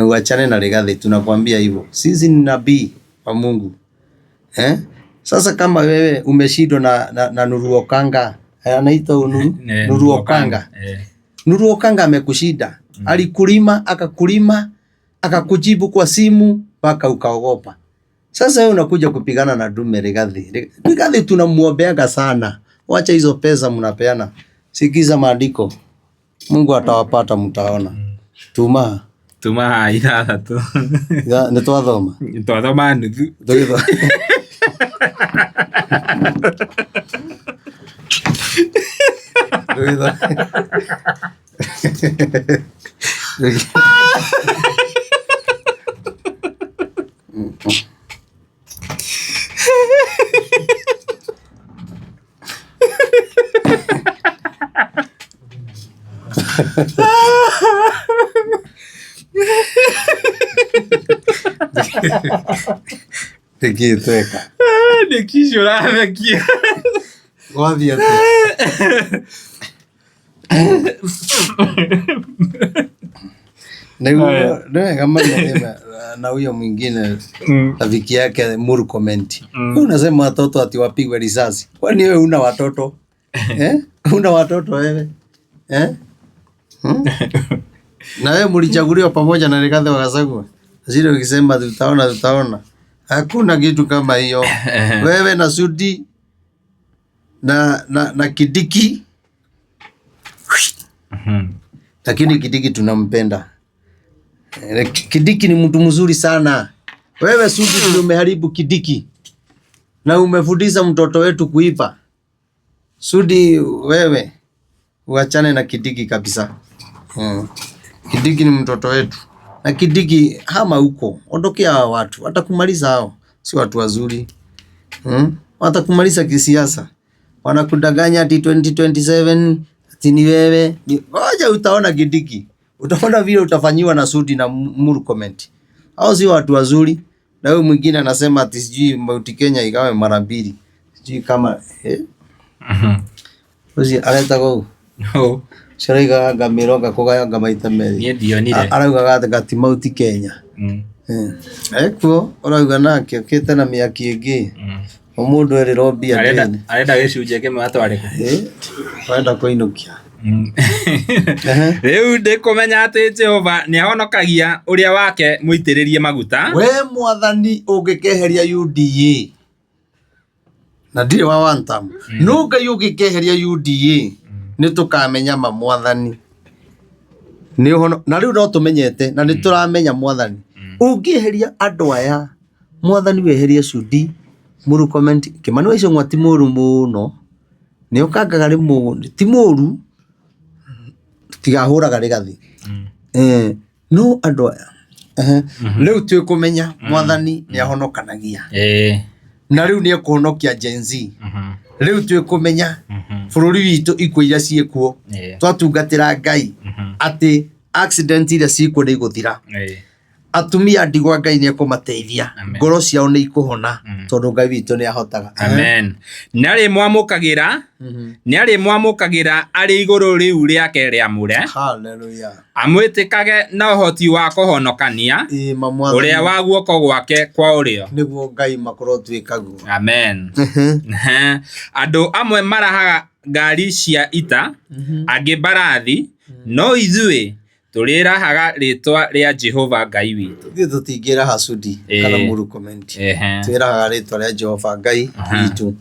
Wachane na Rigathi, tunakwambia hivyo. Sisi ni nabii wa Mungu. Sasa kama wewe umeshindwa na Nuru Okanga, anaitwa Nuru? Nuru Okanga. Nuru Okanga amekushinda. Alikulima, akakulima, akakujibu kwa simu mpaka ukaogopa. Sasa wewe unakuja kupigana na dume Rigathi. Rigathi tunamuombeaga sana. Wacha hizo pesa mnapeana. Sikiza maandiko. Mungu atawapata, mtaona. Tuma.
Tuma 6.
Nĩ twathoma.
Twathoma nuthu.
Tũgĩthoma. Tũgĩthoma. Nĩkĩĩ tweka?
Nĩkĩ icio ũrathekia?
Gwathiĩ atĩa? Nĩguo nĩ wega mamenye na huyo mwingine rafiki yake Murkomen. Wewe unasema watoto ati wapigwe risasi. Kwani wewe una watoto? Una watoto wewe? Na wewe mlichaguliwa pamoja na Rigathi wa Gachagua. Zile ukisema tutaona, tutaona. Hakuna kitu kama hiyo. Wewe na Sudi na Kindiki. Lakini Kindiki tunampenda. Kindiki ni mtu mzuri sana. Wewe Sudi ndio umeharibu Kindiki. Na umefundisha mtoto wetu kuiba. Sudi wewe uachane na Kindiki kabisa. Kindiki ni mtoto wetu. Na Kindiki hama huko. Ondokea hao watu. Watakumaliza hao. Si watu wazuri. Watakumaliza kisiasa. Wanakudanganya ati 2027 ati ni wewe. Ngoja utaona Kindiki. Utaona vile utafanyiwa na Sudi na Murkomen. Hao si watu wazuri. Na huyu mwingine anasema ati sijui Mount Kenya igawe mara mbili. Sijui kama? Uzi aleta go.
No.
Ciraigaga ngamĩra kũgayanga maita merĩ.
Niĩ ndionire.
Araugaga atĩ gati Mount Kenya. Ekuo ũrauga nake ũkĩte na mĩaki ĩngĩ. O mũndũ erĩrwo mbia ndĩni.
Arenda gĩcunjĩ kĩmwe atware kũ?
Arenda kũinũkia.
Rĩu ndĩkũmenya atĩ Jehova nĩahonokagia ũrĩa wake mũitĩrĩrie maguta.
We mwathani ũngĩkeheria UDA na ndirĩ wa one term. No Ngai ũngĩkeheria UDA nĩ tũkamenya ma mwathani. Nĩ ũhono, na rĩu no tũmenyete na nĩ tũramenya mwathani. Ũngĩeheria andũ aya, mwathani weherie Sudi, Murkomen, Kimani wa Ichung'wa ti mũũru mũno. Nĩ ũkangaga rĩmwe, ti mũũru, tigahũraga Rigathi. No andũ aya, rĩu twĩ kũmenya mwathani nĩ ahonokanagia. Na rĩu nĩ ekũhonokia Gen Z. Rĩu twĩ kũmenya bũrũri witũ ikuũ iria ciĩkuo. Twatungatĩra Ngai atĩ accident iria ciĩkuo nĩ igũthira. Atumia ndigwa Ngai nĩ ekũmateithia. Ngoro ciao nĩ ikũhona tondũ Ngai witũ nĩ ahotaga.
Amen. Nĩ arĩmwamũkagĩra arĩ igũrũ rĩu rĩake rĩamũre.
Hallelujah.
Amwĩtĩkage na ũhoti wa kũhonokania
Ĩ, ma mwathani.
ũrĩa wa guoko gwake kwa ũrĩo.
Nĩguo Ngai makorwo twĩkaguo.
Amen. Andũ amwe marahaga ngari cia ita, angĩ mbarathi, no ithuĩ Tũrĩrahaga rĩtwa rĩa Jehova Ngai witũ.
Ithuĩ tũtingĩraha Sudi kana Mũrkomen, twĩrahaga rĩtwa rĩa Jehova Ngai witũ.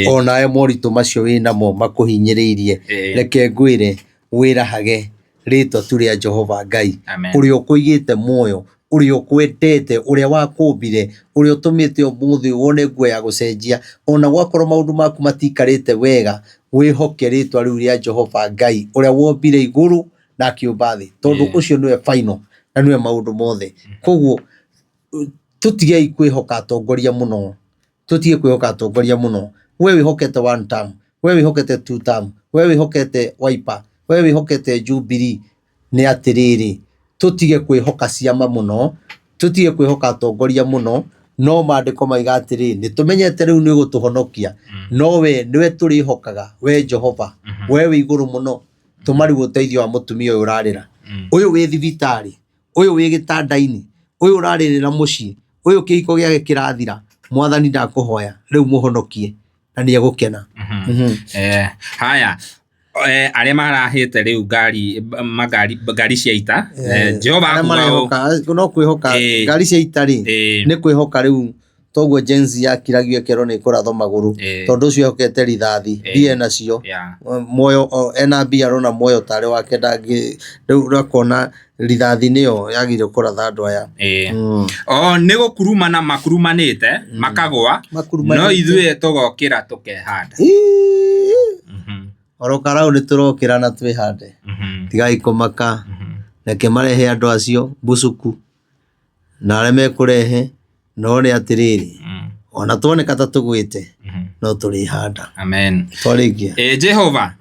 Onawe moritũ macio wĩnamo makũhinyĩrĩirie, reke ngwĩre wĩrahage rĩtwa tu rĩa Jehova Ngai, ũrĩa ũkũigĩte muoyo, ũrĩa ũkwendete, ũrĩa wakũmbire, ũrĩa ũtũmĩte ũmũthĩ wone nguo ya gũcenjia, ona gwakorwo maũndũ maku matiikarĩte wega, wĩhoke rĩtwa rĩu rĩa Jehova Ngai, ũrĩa wombire igũrũ na akĩũmba thĩ, tondũ ũcio nĩwe final na nĩwe maũndũ mothe. Koguo tũtigei kwĩhoka atongoria mũno, tũtige kwĩhoka atongoria mũno. We wĩhokete one term, we wĩhokete two term, we wĩhokete Wiper, we wĩhokete Jubilee, nĩ atĩrĩrĩ, tũtige kwĩhoka ciama mũno, tũtige kwĩhoka atongoria mũno, no maandĩko maiga atĩrĩ, nĩ tũmenyete rĩu nĩ ũgũtũhonokia, no we nĩwe tũrĩhokaga, we Jehova, we wĩ igũrũ mũno. Tũma rĩu ũteithio wa mũtumia ũyũ ũrarĩra, ũyũ wĩ thibitarĩ, ũyũ wĩ gĩtanda-inĩ, ũyũ ũrarĩrĩra mũciĩ, ũyũ kĩhiko gĩake kĩrathira, Mwathani ndakũhoya rĩu mũhonokie na nĩ egũkena.
Haya, arĩa marahĩte rĩu ngari magari ngari cia ita, Jehova
Arĩa
akuga ũũ.
marehoka no kwĩhoka ngari cia ita rĩ, nĩ kwĩhoka rĩu toguo Gen Z yakiragio ĩkerwo nĩ ĩkũrathwo magũrũ tondũ ũcio ehokete rithathi mbia enacio muoyo ena mbia arona muoyo tarĩ wake ndangĩ rĩu ũrakona rithathi nĩyo yagĩrĩire kũratha andũ aya.
O nĩ gũkurumana makurumanĩte makagũa, no ithuĩ tũgokĩra tũkehanda.
Oro karau nĩ tũrokĩra na twĩhande, tigai kũmaka, reke marehe andũ acio mbucuku na arĩa mekũrehe. No nĩ atĩrĩrĩ, ona tuoneka ta tũgwĩte, no tũrĩhanda.
Amen.
Twarĩkia.
Ĩ Jehova,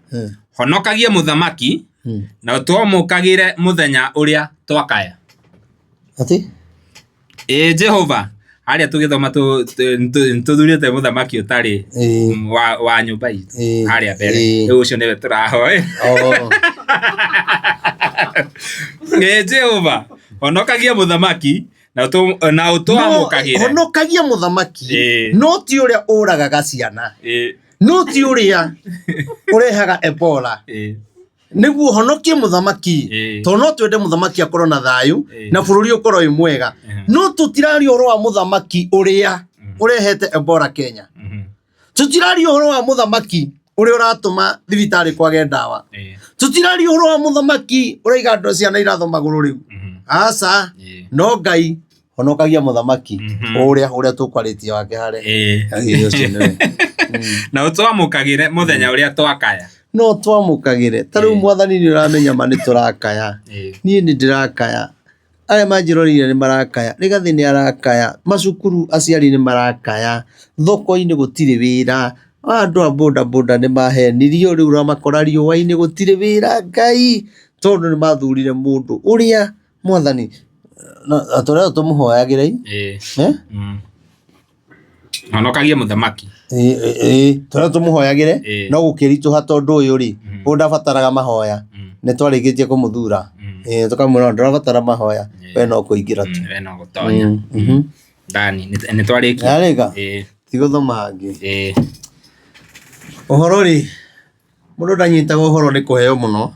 honokagia mũthamaki, na ũtwamũkagĩre mũthenya ũrĩa twakaya.
Atĩ?
Ĩ Jehova, harĩa tũgĩthoma tũthurĩte mũthamaki ũtarĩ wa nyũmba itũ harĩa mbere. Rĩu ũcio nĩwe tũrahoya. Ĩ Jehova, honokagia mũthamaki, na ũtũ- na ũtwamũkagĩre.
Honokagia mũthamaki, no ti ũrĩa ũragaga ciana, no ti ũrĩa ũrehaga Ebola. Nĩguo honokie mũthamaki, tondũ no twende mũthamaki akorwo na thayũ na bũrũri ũkorwo wĩ mwega, no tũtiraria ũhoro wa mũthamaki ũrĩa ũrehete Ebola Kenya. Tũtiraria ũhoro wa mũthamaki ũrĩa ũratũma thibitarĩ kwage ndawa. Tũtiraria ũhoro wa mũthamaki ũraiga andũ ciana irathwo magũrũ rĩu. Aca, no Ngai honokagia mũthamaki ũrĩa ũrĩa tũkwarĩtie wake harĩa. Ĩĩ, ũcio nĩwe.
Na ũtwamũkagĩre mũthenya ũrĩa twakaya.
No twamũkagĩre. Ta rĩu Mwathani nĩ ũramenya ma nĩ tũrakaya. Niĩ nĩ ndĩrakaya. Arĩa manjĩroreire nĩ marakaya, Rigathĩ nĩ arakaya, macukuru aciari nĩ marakaya, thoko-inĩ gũtirĩ wĩra, andũ a boda boda nĩ mahenirio rĩu ũramakora riũa-inĩ gũtirĩ wĩra Ngai, tondũ nĩ mathurire mũndũ ũrĩa Mwathani, tũrĩa tũmũhoyagĩre.
Honokagia mũthamaki.
Ĩĩ tũrĩa tũmũhoyagĩre no gũkĩritũha tondũ ũyũ rĩ, ũyũ ndabataraga mahoya, nĩ twarĩkĩtie kũmũthura, tũkamwĩra ndũrabatara mahoya, we no kũingĩra tu.
We no gũtonya. Ndani nĩ twarĩkia.
Yarĩka? Ti gũthoma hangĩ. Ũhoro rĩ, mũndũ ndanyitaga ũhoro nĩ kũheo mũno,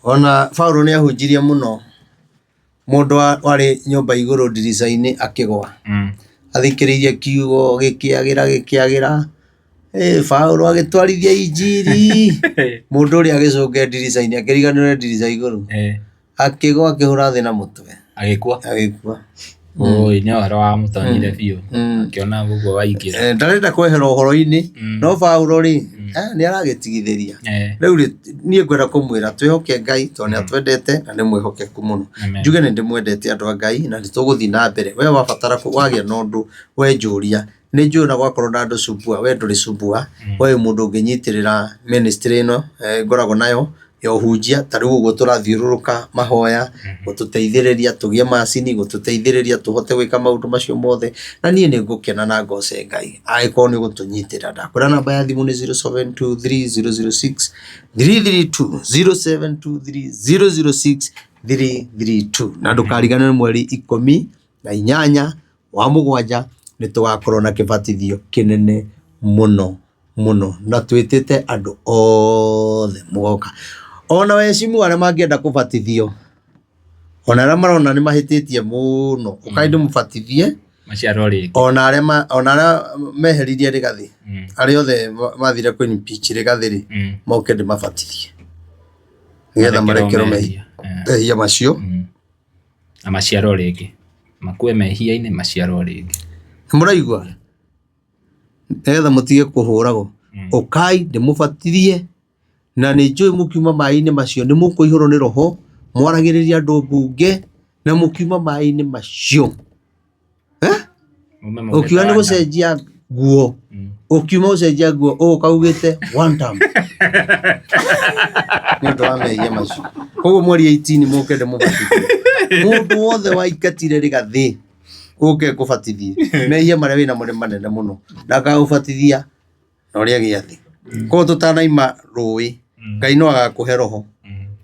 ona Paũlũ nĩ ahunjirie mũno. Mũndũ warĩ nyũmba igũrũ ndirica-inĩ akĩgwa, athikĩrĩirie kiugo gĩkĩagĩra gĩkĩagĩra, Paũlũ agĩtwarithia injiri, mũndũ ũrĩa agĩcũnga e ndirica-inĩ akĩriganĩrwo e ndirica igũrũ, akĩgwa akĩhũra thĩ na mũtwe.
Agĩkua.
Agĩkua.
Ũĩ nĩ ũhoro wa mũtonyire biũ. Akĩona ũguo waingĩra.
Ndarenda kwehera ũhoro-inĩ, no Paũlũ rĩ, nĩ aragĩtigithĩria. Rĩu rĩ, niĩ ngwenda kũmwĩra twĩhoke Ngai tondũ nĩ atwendete na nĩ mwĩhokeku mũno. Njuge nĩ ndĩmwendete andũ a Ngai na nĩ tũgũthiĩ na mbere. We wabatara wagĩa na ũndũ we njũria. Nĩ njũĩ ona gwakorwo na andũ sumbua, we ndũrĩ sumbua, we wĩ mũndũ ũngĩnyitĩrĩra ministry ĩno ngoragwo nayo ya ũhunjia, ta rĩu ũguo tũrathiũrũrũka mahoya, gũtũteithĩrĩria tũgĩe macini, gũtũteithĩrĩria tũhote gwĩka maũndũ macio mothe, na niĩ nĩ ngũkena na ngoce Ngai angĩkorwo nĩ ũgũtũnyitĩrĩra. Ndakwĩra namba ya thimũ nĩ 0723 006 332, 0723 006 332. Na ndũkariganĩrwo mweri 18 wa mũgwanja nĩ tũgakorwo na kĩbatithio kĩnene mũno mũno na twĩtĩte andũ othe mũgoka. Ona wecimu arĩa mangĩenda kũbatithio. Ona arĩa marona nĩ mahĩtĩtie mũno, ũkai ndĩmũbatithie.
Maciarwo rĩngĩ.
Ona arĩa ona arĩa meheririe Rigathĩ, arĩa othe mathire kũ impeach Rigathĩ rĩ, moke ndĩmabatithie nĩgetha marekerwo mehia mehia macio.
Na maciarwo rĩngĩ. Makue mehia-inĩ maciarwo rĩngĩ.
Nĩmũraigua? Nĩgetha mũtige kũhũragwo. Ũkai ndĩmũbatithie na nĩ njũĩ mũkiuma maĩ-inĩ macio nĩ mũkũihũrwo nĩ roho, mwaragĩrĩrie andũ mbunge na mũkiuma maĩ-inĩ macio. Eh?
Mume
Ũkiuga nĩ
maumĩte
gũcenjia nguo, ũkiuma gũcenjia nguo ũgũka ugĩte one term. Nĩ ũndũ wa mehia macio. Koguo mweri 18 mũke ndĩmũbatithie. Mũndũ wothe waingatire Rigathĩ ũke ngũbatithie. Mehia marĩa wĩnamo nĩ manene mũno. Na ngagũbatithia na ũrĩa gĩathĩ. Koguo tũtanaima rũĩ, Ngai no agakũhe roho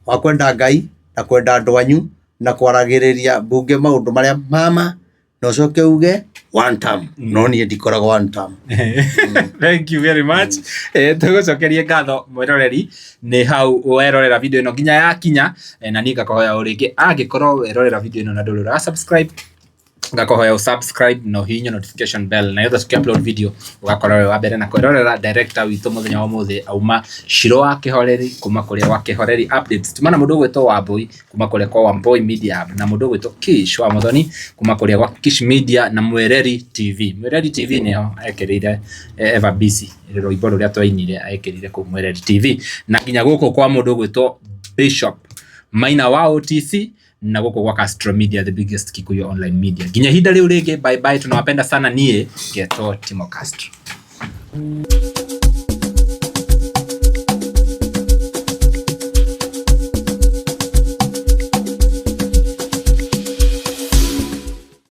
wa kwenda Ngai na kwenda andũ anyu na kwaragĩrĩria mbunge maũndũ marĩa mama na ũcoke uge one term. No niĩ ndikoragwo one term.
Thank you very much. Tũgũcokerie ngatho mwĩroreri nĩ hau werorera video ĩno nginya yakinya, na niĩ ngakũhoya o rĩngĩ angĩkorwo werorera video ĩno na ndũrĩ ũra subscribe, ngakũhoya ũ subscribe na ũhihinye notification bell na getha tũkĩ upload video ũgakorwo wĩ wa mbere na kwĩrorera. Director witũ mũthenya wa ũmũthĩ auma Shiro wa Kĩhoreri kuma kũrĩa wa Kĩhoreri Updates, tuma na mũndũ ũgwĩtwo Wambui kuma kũrĩa kwa Wambui Media Hub, na mũndũ ũgwĩtwo Kish wa Muthoni kuma kũrĩa gwa Kish Media na Mwereri TV. Mwereri TV nĩho ekĩrĩire Eva Bisi rwĩmbo rũrĩa twainire, ekĩrire kũu Mwereri TV, na nginya gũkũ kwa mũndũ ũgwĩtwo Bishop Maina wa OTC na gũkũ gwa Castro Media, the biggest Kikuyu online media. Nginya ihinda rĩu rĩngĩ, bye bye, tunawapenda sana. Niĩ ngetwo Timo Castro.